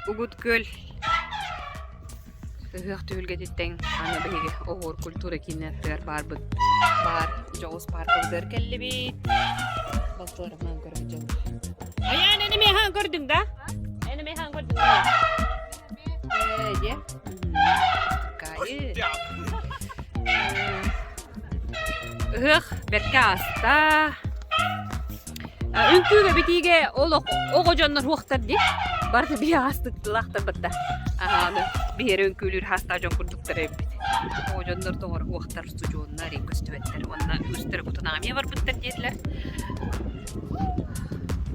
A: Угут Күөл ыһыах түһүлгэтиттэн аны биһиги оһуор культура киинин аттыгар баарбыт баар дьоҕус пааркабытыгар кэллибит. Балтыларынан көрө дьон. Айаан эн эмиэ хаан көрдүҥ да? Эн эмиэ хаан көрдүҥ да? Ээ, дьэ. Кайы. Ыһыах бэркэ ааста. Үҥкүүгэ битиигэ олох оҕо дьоннор уохтар дии. Барыта биһи аастыктылаахтар барда. Аны биһиэрэ үҥкүүлүүр хаастаах дьон курдуктар эбит. Оҕо дьоннор тоҕор уохтар устудьуоннар көстүбэттэр уонна үгүстэрэ кутунаҕа эмиэ барбыттар диэтилэр.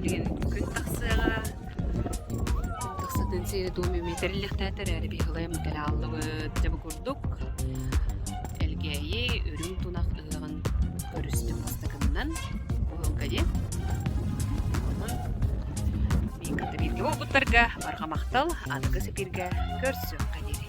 A: Билигин күн тахсыаҕа. Тахсытын сиэри туом эмиэ тэриллиэхтээтэр эрээри биһилэм кэлэ ааллыбыт. Дьэ бу курдук Элгээйи үрүҥ тунах ыһыаҕын көрүстүм бастакыннан уһулга диэн. Онон миин кытта бииргэ буолбуттарга барҕа махтал, аныгы сипииргэ көрсүөххэ диэри.